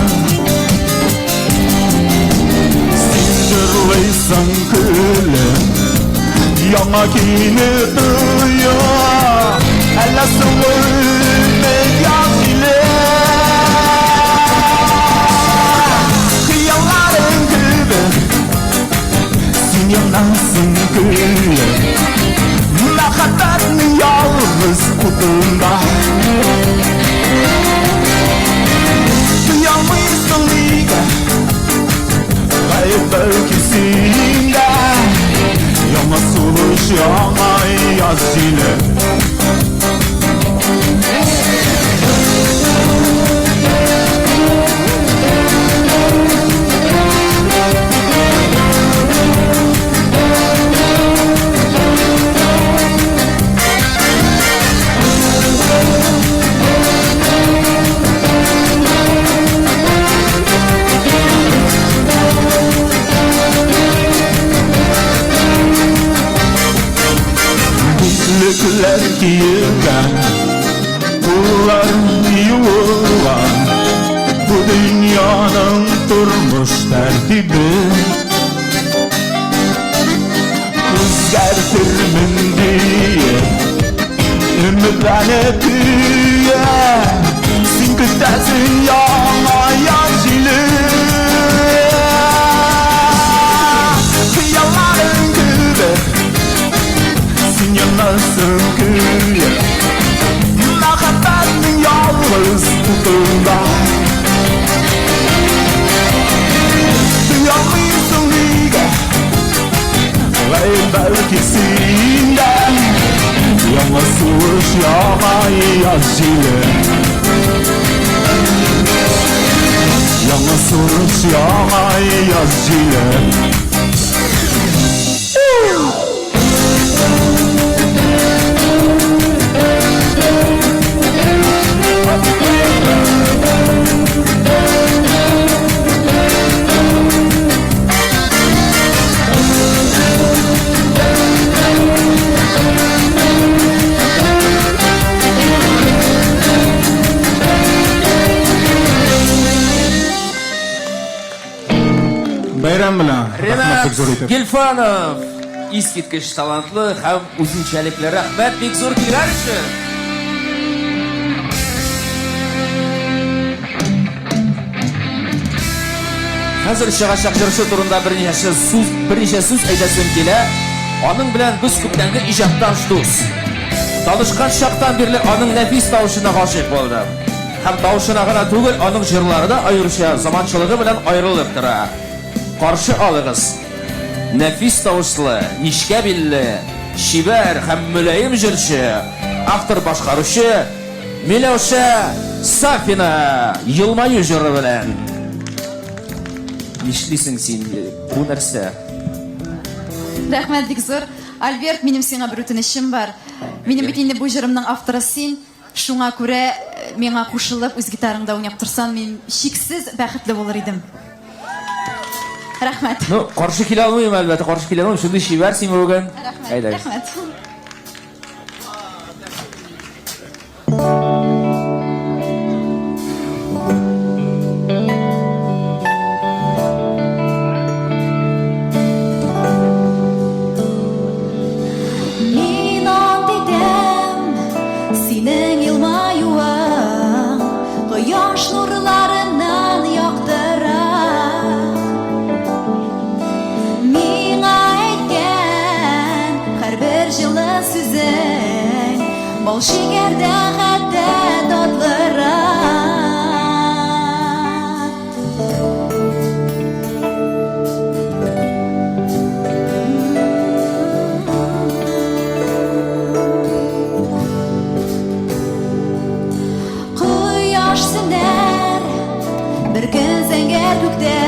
Син җырлыйсың көлеп, яңа көйне тоя, әллә соңгы өмет яз җиле. Янасың көлеп Мәхәббәтнең ялгыз утында. Туялмыйсың нигә? Гаеп бәлки синдә. Яңа сулыш, яңа яз җиле. Битлекләр киелгән, куллар юылган, бу дөньяның тормыш тәртибе. Үзгәртермен диеп, өметләнеп көя, син көтәсең яңа яз җиле. Хыялларың кебек, син янасың көлеп, мәхәббәтнең ялгыз утында. Туялмыйсың нигә? Гаеп бәлки синдә. Яңа сулыш, яңа яз җиле. Яңа сулыш, яңа яз җиле. Бәйрәм белән. Ренат Рәхмәт бик зур итеп. Гильфанов искиткеч талантлы һәм үзенчәлекле. Рәхмәт бик зур килгән өчен. Хәзер чыгачак җырчы турында берничә сүз әйтәсем килә. Аның белән без күптәнге иҗатташ дус. Танышкан чактан бирле аның нәфис тавышына гашыйк булдым. Һәм тавышына гына түгел, аның җырлары да аеруча заманчалыгы белән аерылып тора. Каршы алыгыз. Нәфис тавышлы, нечкә билле, чибәр һәм мөлаем җырчы, автор башкаручы Миләүшә Сафина елмаю җыры белән. Нишлисең син? Бу нәрсә? Рәхмәт бик зур. Альберт, минем сиңа бер үтенечем бар. Минем бит инде бу җырымның авторы син. Шуңа күрә миңа кушылып үз гитараңда уйнап торсаң, мин чиксез бәхетле булыр идем. Рәхмәт. Ну, каршы килә алмыйм, әлбәттә, каршы килә алмыйм. Шундый чибәр син бүген. Рәхмәт. Әйдәгез. Рәхмәт. Мин ант итәм, синең елмаюың кояш нурларыннан яктырак. Миңа әйткән һәрбер җылы сүзең бал шикәрдән хәтта татлырак. Кояш сүнәр бер көн зәңгәр күктә,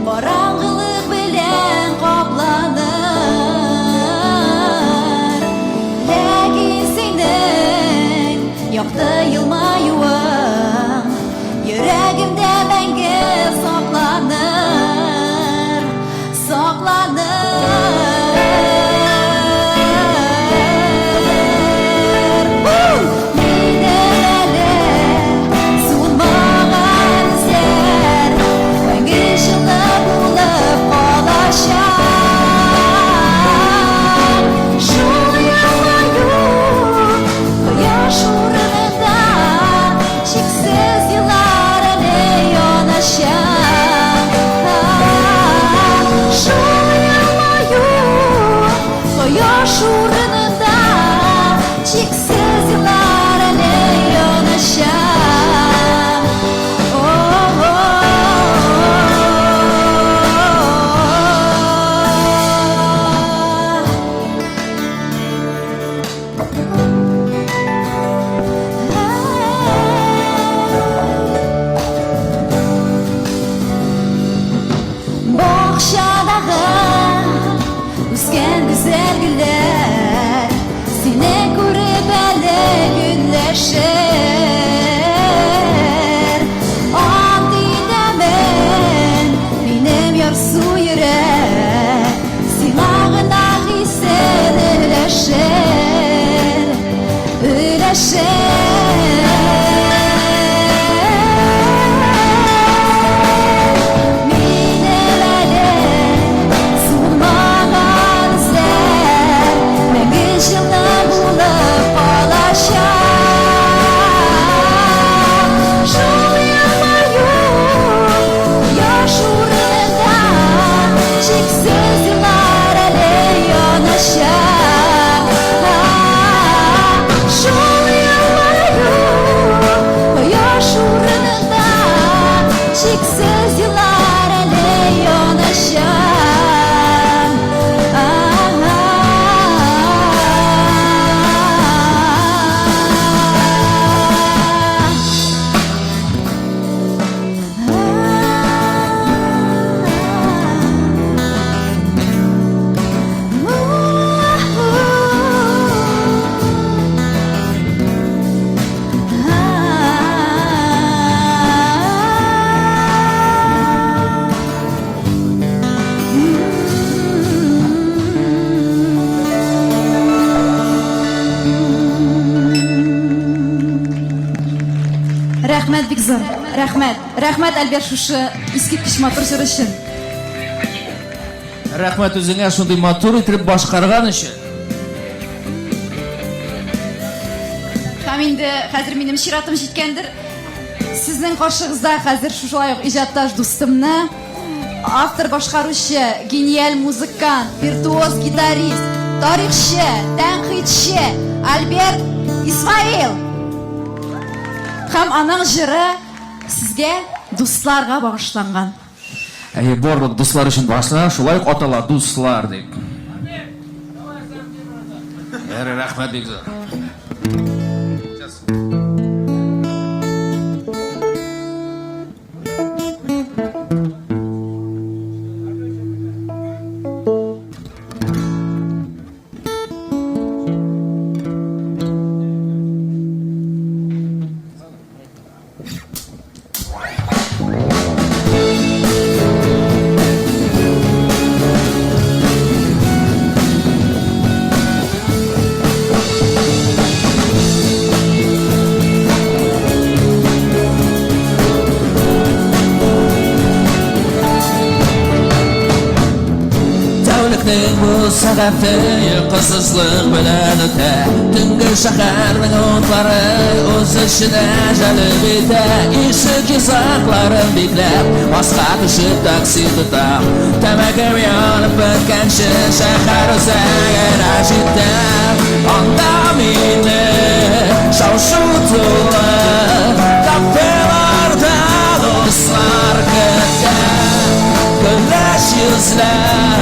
караңгылык белән капланыр. Ләкин синең якты елмаюың йөрәгемдә мәңге сакланыр, сакланыр. Минем әле суынмаган эзләр мәңге җылы булып калачак. Шул елмаю кояш урынында урынында чиксез еллар әле яначак. Бакчадагы үскән гүзәл гөлләр сине күреп әле гөлләшер. Ант итәмен, минем ярсу йөрәк сиңа гына хисен өләшер, өләшер. Минем әле суынмаган эзләр мәңге җылы булып калачак. Шул елмаю кояш урынында чиксез еллар әле яначак. Шул елмаю кояш урынында чиксез еллар әле яначак. Рәхмәт бик зур. Рәхмәт. Рәхмәт, Альберт, шушы искиткеч матур җыр өчен. Рәхмәт үзеңә шундый матур итеп башкарган өчен. Һәм инде хәзер минем чиратым җиткәндер. Сезнең каршыгызда хәзер шушылай ук иҗатташ дустымны, автор башкаручы, гениаль музыкант, виртуоз гитарист, тарихчы, тәнкыйтьче Альберт Исмаил. Һәм аның җыры сезгә, дусларга багышланган. Әйе, барлык дуслар өчен багышлана, шулай ук атала дуслар дип. Ярый, рәхмәт бик зур. Тәүлекнең бу сәгате йокысызлык белән үтә. Төнге шәһәрнең утлары үз эченә җәлеп итә. Ишек йозакларын бикләп, аска төшеп такси тотам. Тәмәкем янып беткәнче шәһәр үзәгенә җитәм. Анда мине шау-шу тулы кафеларда дуслар көтә. Көләч йөзләр,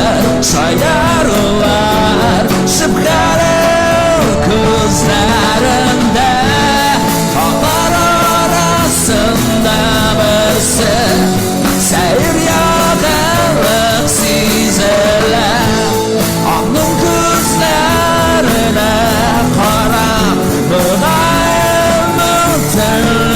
шаярулар, шөбһәле күзләрендә. Алар арасында берсе сәер якынлык сизелә. Аның күзләренә карап, мөгаен телем.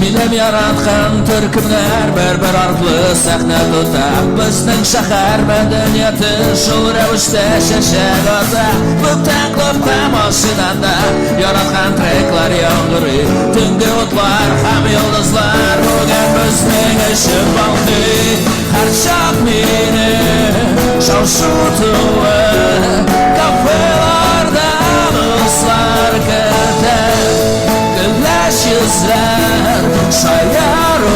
Минем яраткан төркемнәр бер-бер артлы сәхнә тота. Безнең шәһәр мәдәнияте шул рәвештә чәчәк ата. Клубтан клубка машинада яраткан треклар яңгырый. Төнге утлар һәм йолдызлар бүген безнең өчен балкый. Һәрчак мине шау-шу тулы кафеларда дуслар көтә. Көләч йөзләр, шаярулар,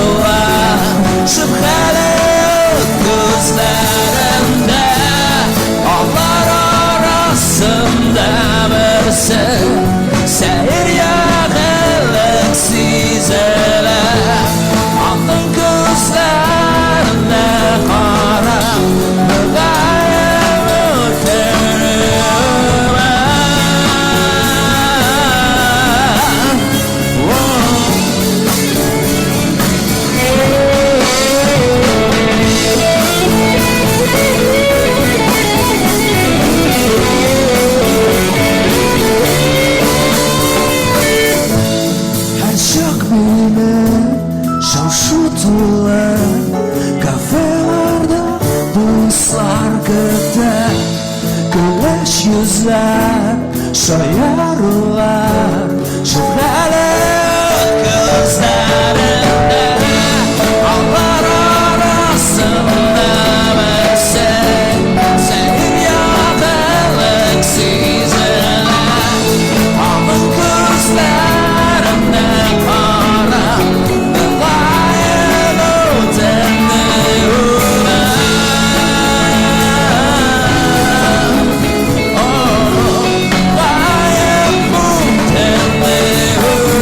Көйле, шау-шу тулы кафеларда дуслар көтә. Көләч йөзләр, шаярулар, шөбһәле күзләрендә. Алар арасында берсе сәер якынлык сизелә. Аның күзләренә карап, мөгаен үтенде үлем. Мөгаен үтенде үлем.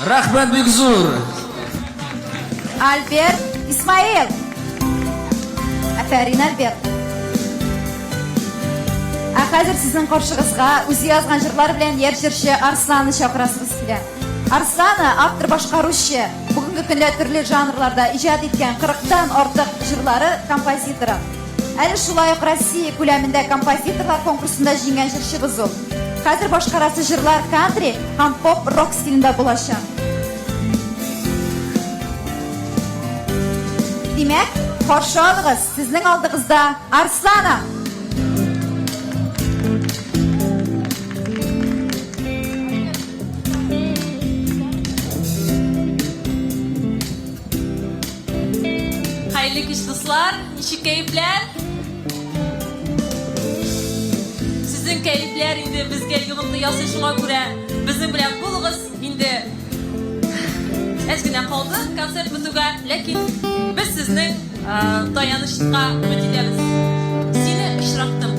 Рәхмәт бик зур. Альберт Исмаил. Афәрин, Альберт. Ә хәзер сезнең каршыгызга үзе язган җырлар белән яшь җырчы Арсланны чакырасыбыз килә. Арслана автор башкаручы, бүгенге көндә төрле жанрларда иҗат иткән 40-тан артык җырлары композиторы. Әле шулай ук Россия күләмендә композиторлар конкурсында җиңгән җырчыбыз ул. Хәзер башкарасы җырлар кантри һәм поп-рок стилендә булачак. Димәк, каршы алыгыз, сезнең алдыгызда Арслана. Хәерле кич, дуслар! Ничек кәефләр? Сезнең кәефләр инде безгә йогынты ясый, шуңа күрә безнең белән булыгыз. Инде әз генә калды концерт бетүгә, ләкин без сезнең таянычка өмет итәбез. Сине очраттым.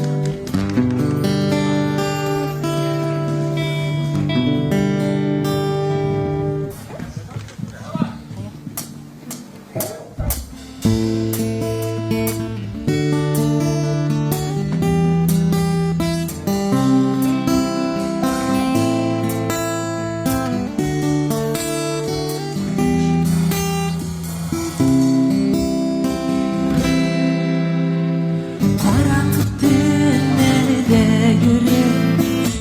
Караңгы төннәрдә йөреп,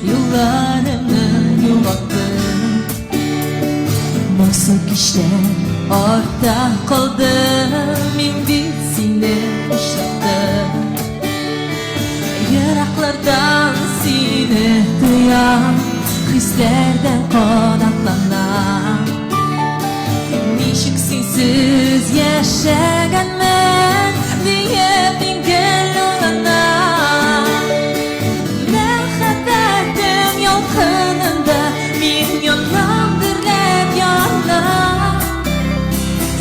юлларымны югалттым. Моңсу кичләр артта калды, мин бит сине очраттым. Ераклардан сине тоям, хисләрдән канатланам. Ничек синсез яшәгәнмен, диеп мин гел уйланам. Мәхәббәтең ялкынында мин янам, дөрләп янам.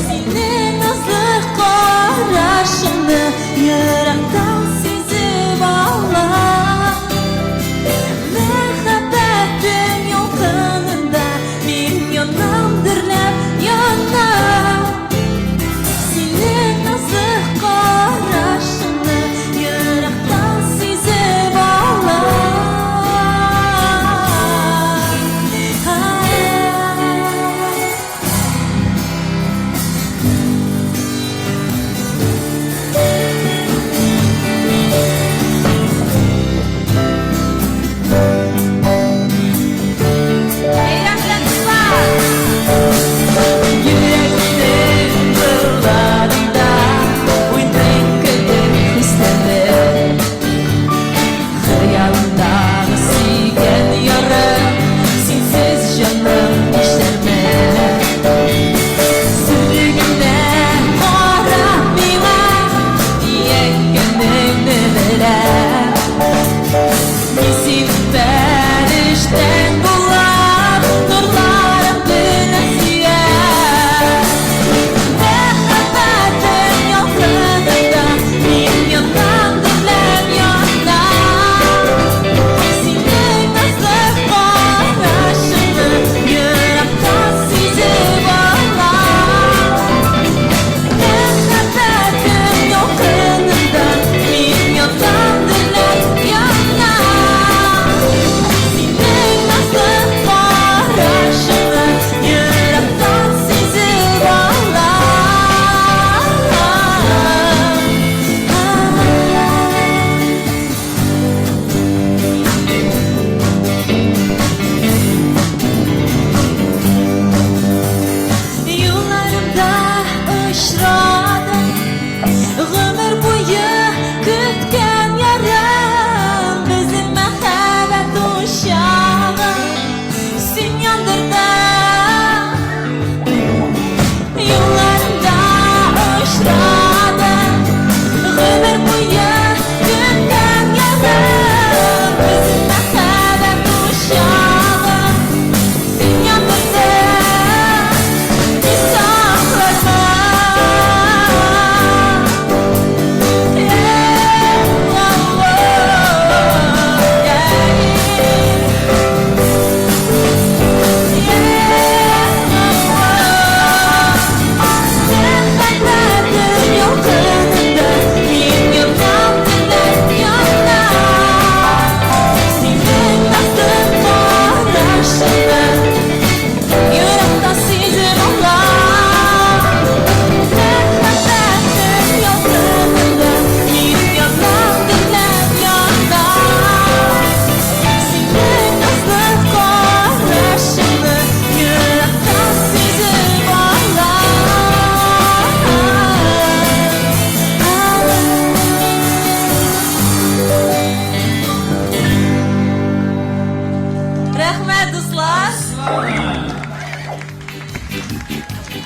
Синең назлы карашыңны ерактан сизеп алам. Мәхәббәтең ялкынында мин янам, дөрләп янам. Синең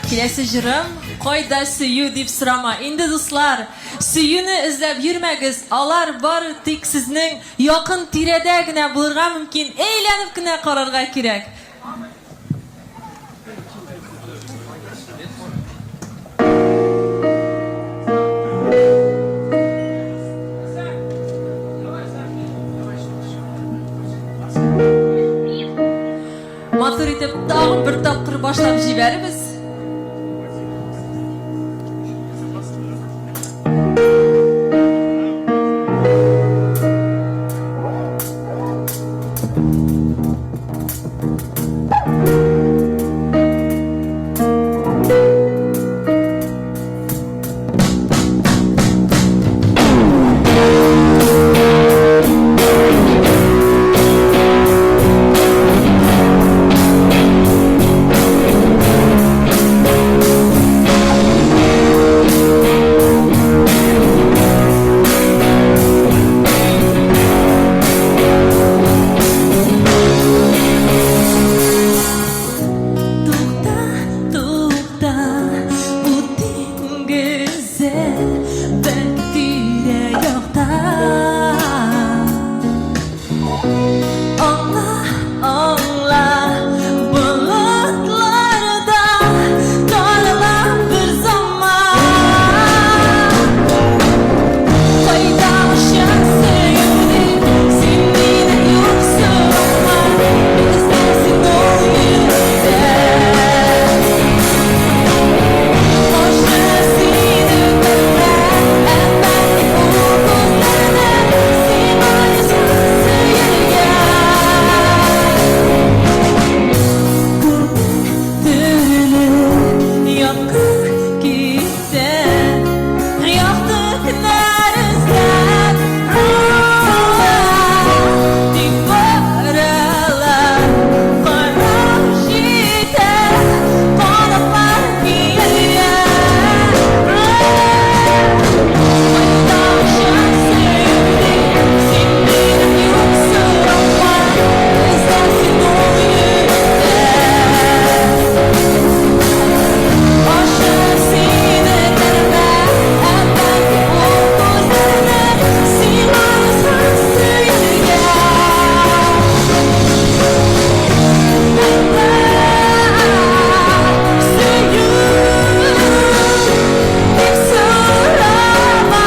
Киләсе җырым Кайда сөю дип сорама. Инде дуслар, сөюне эзләп йөрмәгез, алар бары тик сезнең якын тирәдә генә булырга мөмкин, әйләнеп кенә карарга кирәк. Матур итеп тагын бер тапкыр башлап җибәребез. Тукта, тукта, бу диңгезе бәлки тирә-якта. Аңла, аңла, болытларда тарала бер заман. Кайда чын сөю дип, син мине юк сорама, эзлә син ул йөрәктә. Ашы сине күрмә, әмма ул күзләрне сиңа язган сөяргә. Күп төрле якка китә, якты көннәр эзләп, тик баралар, карау җитә, канатлар кияргә. Кайда чын сөю дип, син мине юк сорама, эзлә син ул йөрәктә. Ашы сине күрмә, әмма ул күзләрне сиңа язган сөяргә. Сөю дип сорама,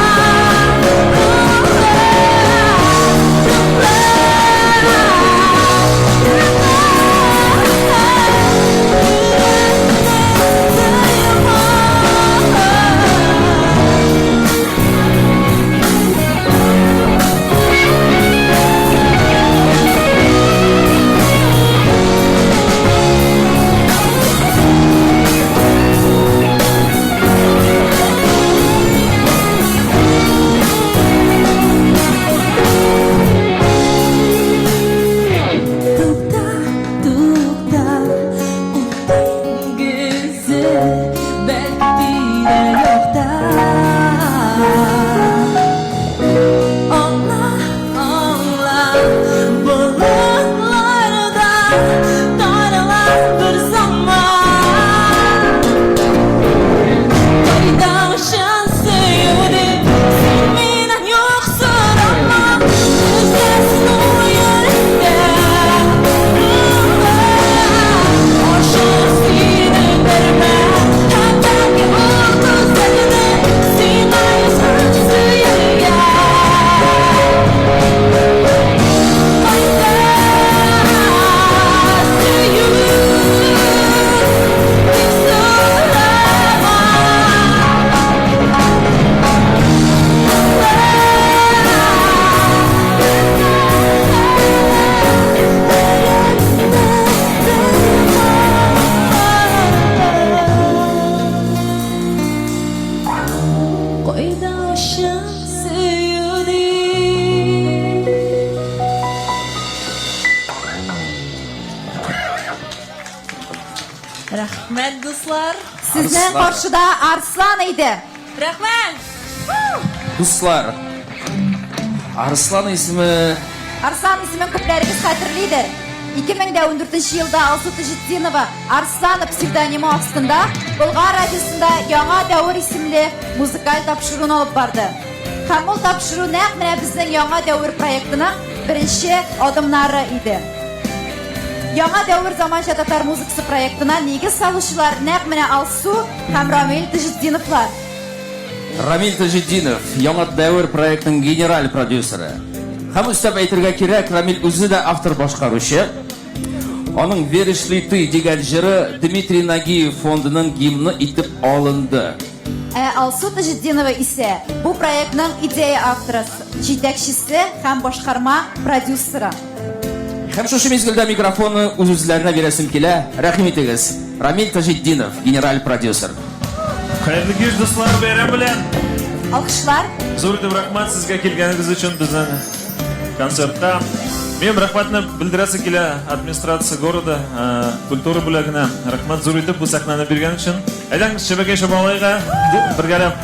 Тукта, тукта, ул диңгезе бәлки тирә-якта. Аңла, аңла, болытларда тарала бер заман. Кайда чын сөю дип, син миннән юк сорама, эзлә син ул йөрәктә. Ашы сине күрмә, хәтта ул күзләрне сиңа язган сөяргә. Кайда сөю дип сорама. Кайда чын сөю дип. Рәхмәт, дуслар. Сезнең каршыда Арслан иде. Рәхмәт! Дуслар, Арслан исеме Арслан исемен күпләрегез хәтерлидер. 2014 елда Алсу Таҗетдинова Арслана псевдонимы астында Болгар радиосында Яңа дәвер исемле музыкаль тапшыруны алып барды. Һәм ул тапшыру нәкъ менә безнең Яңа дәвер проектының беренче адымнары иде. Яңа дәвер заманча татар музыкасы проектына нигез салучылар нәкъ менә Алсу һәм Рамил Таҗетдиновлар. Рамил Таҗетдинов, Яңа дәвер проектының генераль продюсеры. Һәм өстәп әйтергә кирәк, Рамил үзе дә автор-башкаручы. Аның Веришь ли ты дигән җыры Дмитрий Нагиев фондының гимны итеп алынды. Ә Алсу Таҗетдинова исә бу проектның идея авторы, җитәкчесе һәм башкарма продюсеры. Һәм шушы мизгелдә микрофонны үз-үзләренә бирәсем килә, рәхим итегез, Рамил Таҗетдинов, генераль продюсер. Хәерле кич, дуслар, бәйрәм белән! Алкышлар. Зур итеп рәхмәт сезгә килгәнегез өчен безнең концертка. Минем рәхмәтне белдерәсе килә администрация города, культура бүлегенә. Рәхмәт зур итеп бу сәхнәне биргән өчен. Әйдәгез, чебәкәй чабалайга бергәләп.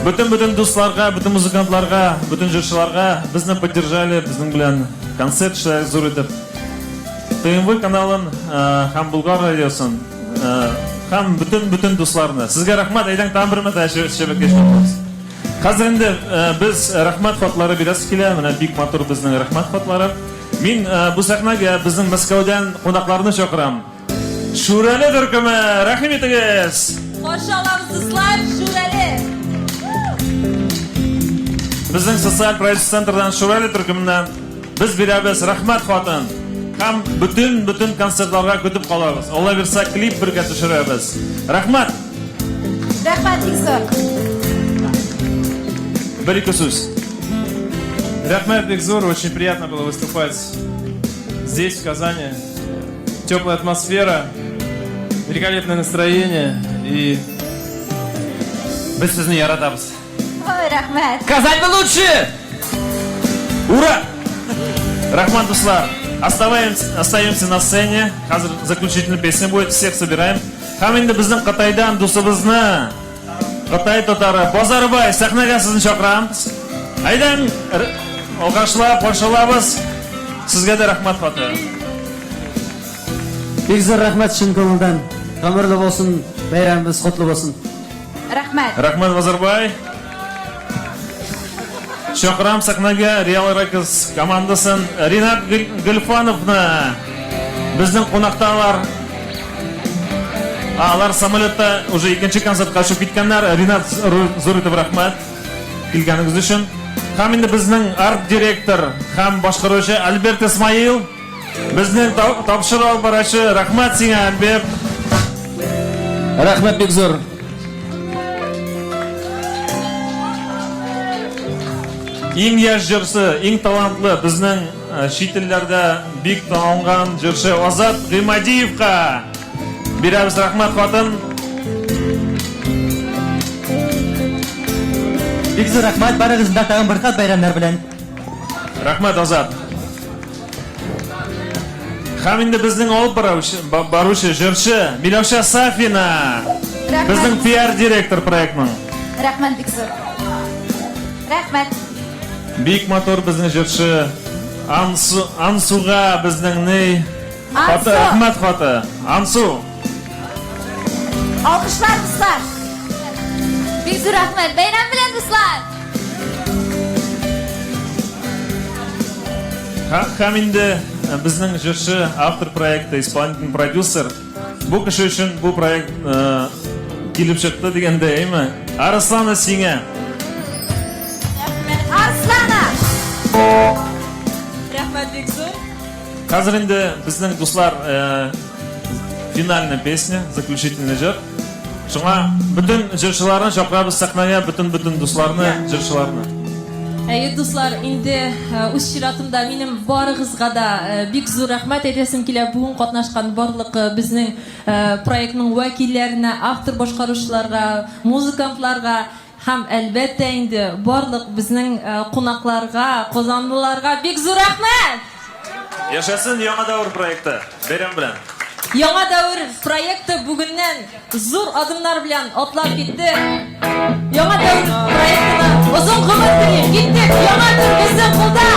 Бөтен-бөтен дусларга, бөтен музыкантларга, бөтен җырчыларга безне поддержали, безнең белән концерт эшләдек зур итеп. ТНВ каналын һәм Болгар радиосын һәм бөтен-бөтен дусларны. Сезгә рәхмәт, әйдәң тагын бер мәртәбә чебәкәй чабабыз. Хәзер инде без рәхмәт хатлары бирәсе килә. Менә бик матур безнең рәхмәт хатлары. Мин бу сәхнәгә безнең Мәскәүдән кунакларны чакырам. Шүрәле төркеме, рәхим итегез! Каршы алабыз, дуслар, Шүрәле! Безнең социаль проект центрдан Шүрәле төркеменнән без бирәбез рәхмәт хатын. Һәм бөтен-бөтен концертларга көтеп калабыз. Алла бирсә, клип бергә төшерәбез. Рәхмәт! Рәхмәт бик зур. Бер-ике сүз. Рәхмәт бик зур, очень приятно было выступать здесь, в Казани. Теплая атмосфера, великолепное настроение и... Без сезне яратабыз. Ой, рәхмәт. Казань вы лучше! Ура! Рәхмәт, дуслар. Оставаемся, остаемся на сцене. Хәзер заключительная песня будет. Всех собираем. Һәм инде безнең Кытайдан дусыбызны, Кытай татары Базарбай сәхнәгә сезне чакырабыз. Әйдәң, алкышлап каршылабыз. Сезгә дә рәхмәт хаты. Бик зур рәхмәт чын күңелдән. Гомерле булсын, бәйрәмебез котлы булсын. Рәхмәт. Рәхмәт, Базарбай. Чакырам сәхнәгә Real Records командасын Ринат Гөлфановны. Безнең кунакта алар. Алар самолетта уже икенче концертка очып киткәннәр. Ринат, зур итеп рәхмәт килгәнегез өчен. Һәм инде безнең арт-директор һәм башкаручы Альберт Исмаил. Безнең тапшыру алып баручы, рәхмәт сиңа, Альберт. Рәхмәт бик зур. Иң яшь җырчы, иң талантлы, безнең э, чит илләрдә бик танылган җырчы Азат Гыймадиевка бирәбез рәхмәт хатын. Бик зур рәхмәт барыгызны да тагын бер кат бәйрәмнәр белән. Рәхмәт, Азат. Һәм инде безнең алып баручы, баручы җырчы Миләүшә Сафина. Безнең пиар директор проектның. Рәхмәт бик зур. Рәхмәт. Бик матур безнең җырчы Ансу, Ансуга безнең ни? Хаты, рәхмәт хаты. Ансу. Алкышлар, дуслар. Бик зур рәхмәт. Бәйрәм белән, дуслар. Һәм инде э, безнең җырчы, автор проекта, исполнительный продюсер. Бу кеше өчен бу проект э, килеп чыкты дигәндәй, әйме? Арыслана сиңа. Арыслана! Рәхмәт бик зур. Хәзер инде безнең дуслар э, финальная песня, заключительный җыр. Шуңа бөтен җырчыларны чакырабыз сәхнәгә, бөтен-бөтен дусларны, җырчыларны. Әйе, дуслар, инде э, үз чиратымда минем барыгызга да э, бик зур рәхмәт әйтәсем килә. Бүген катнашкан барлык э, безнең проектның вәкилләренә, автор башкаручыларга, музыкантларга һәм, әлбәттә инде, барлык безнең кунакларга, казанлыларга бик зур рәхмәт! Яшәсен Яңа дәвер проекты! Бәйрәм белән! Яңа дәвер проекты бүгеннән зур адымнар белән атлап китте. Яңа дәвер проектына озын гомер телим. Киттек! Яңа дәвер безнең кулда!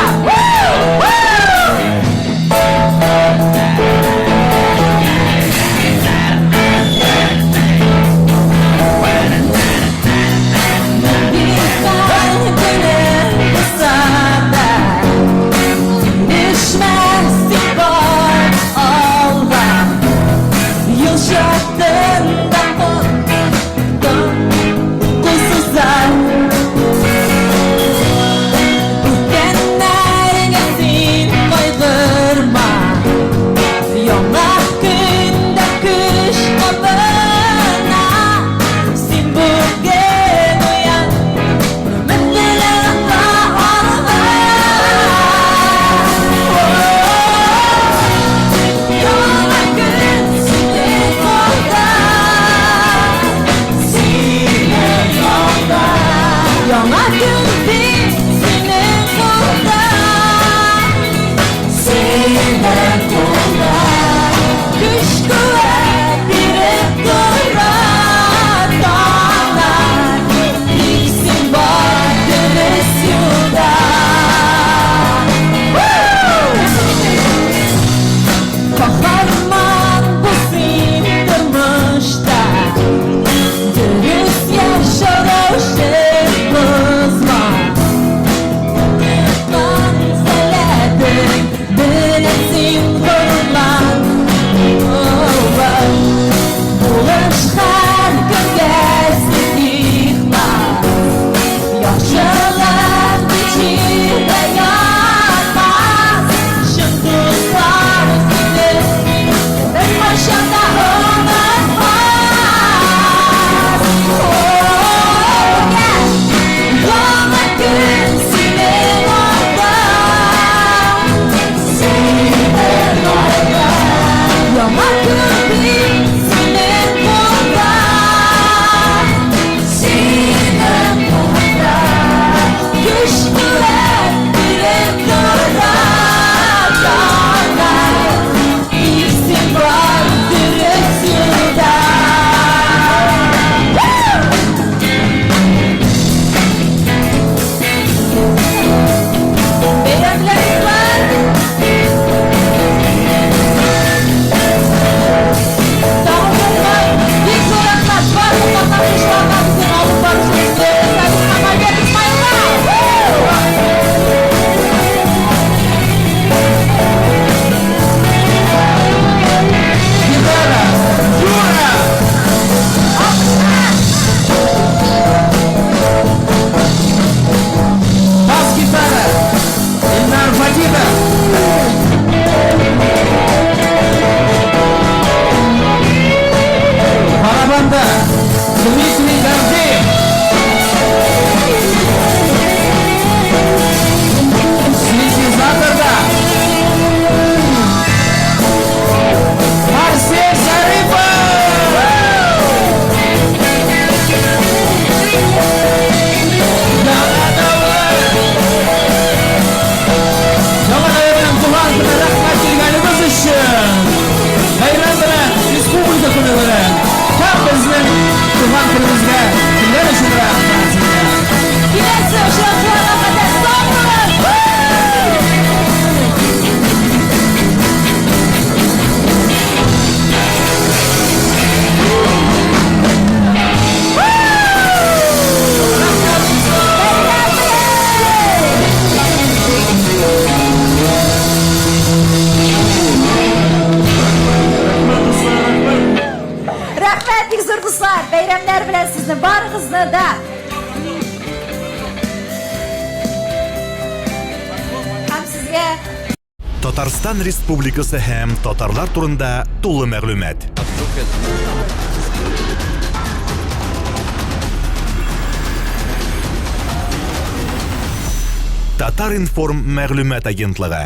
Бәйрәмнәр белән сезне барыгызны да! Һәм сезгә Татарстан Республикасы һәм татарлар турында тулы мәгълүмат. Татар-информ мәгълүмат агентлыгы.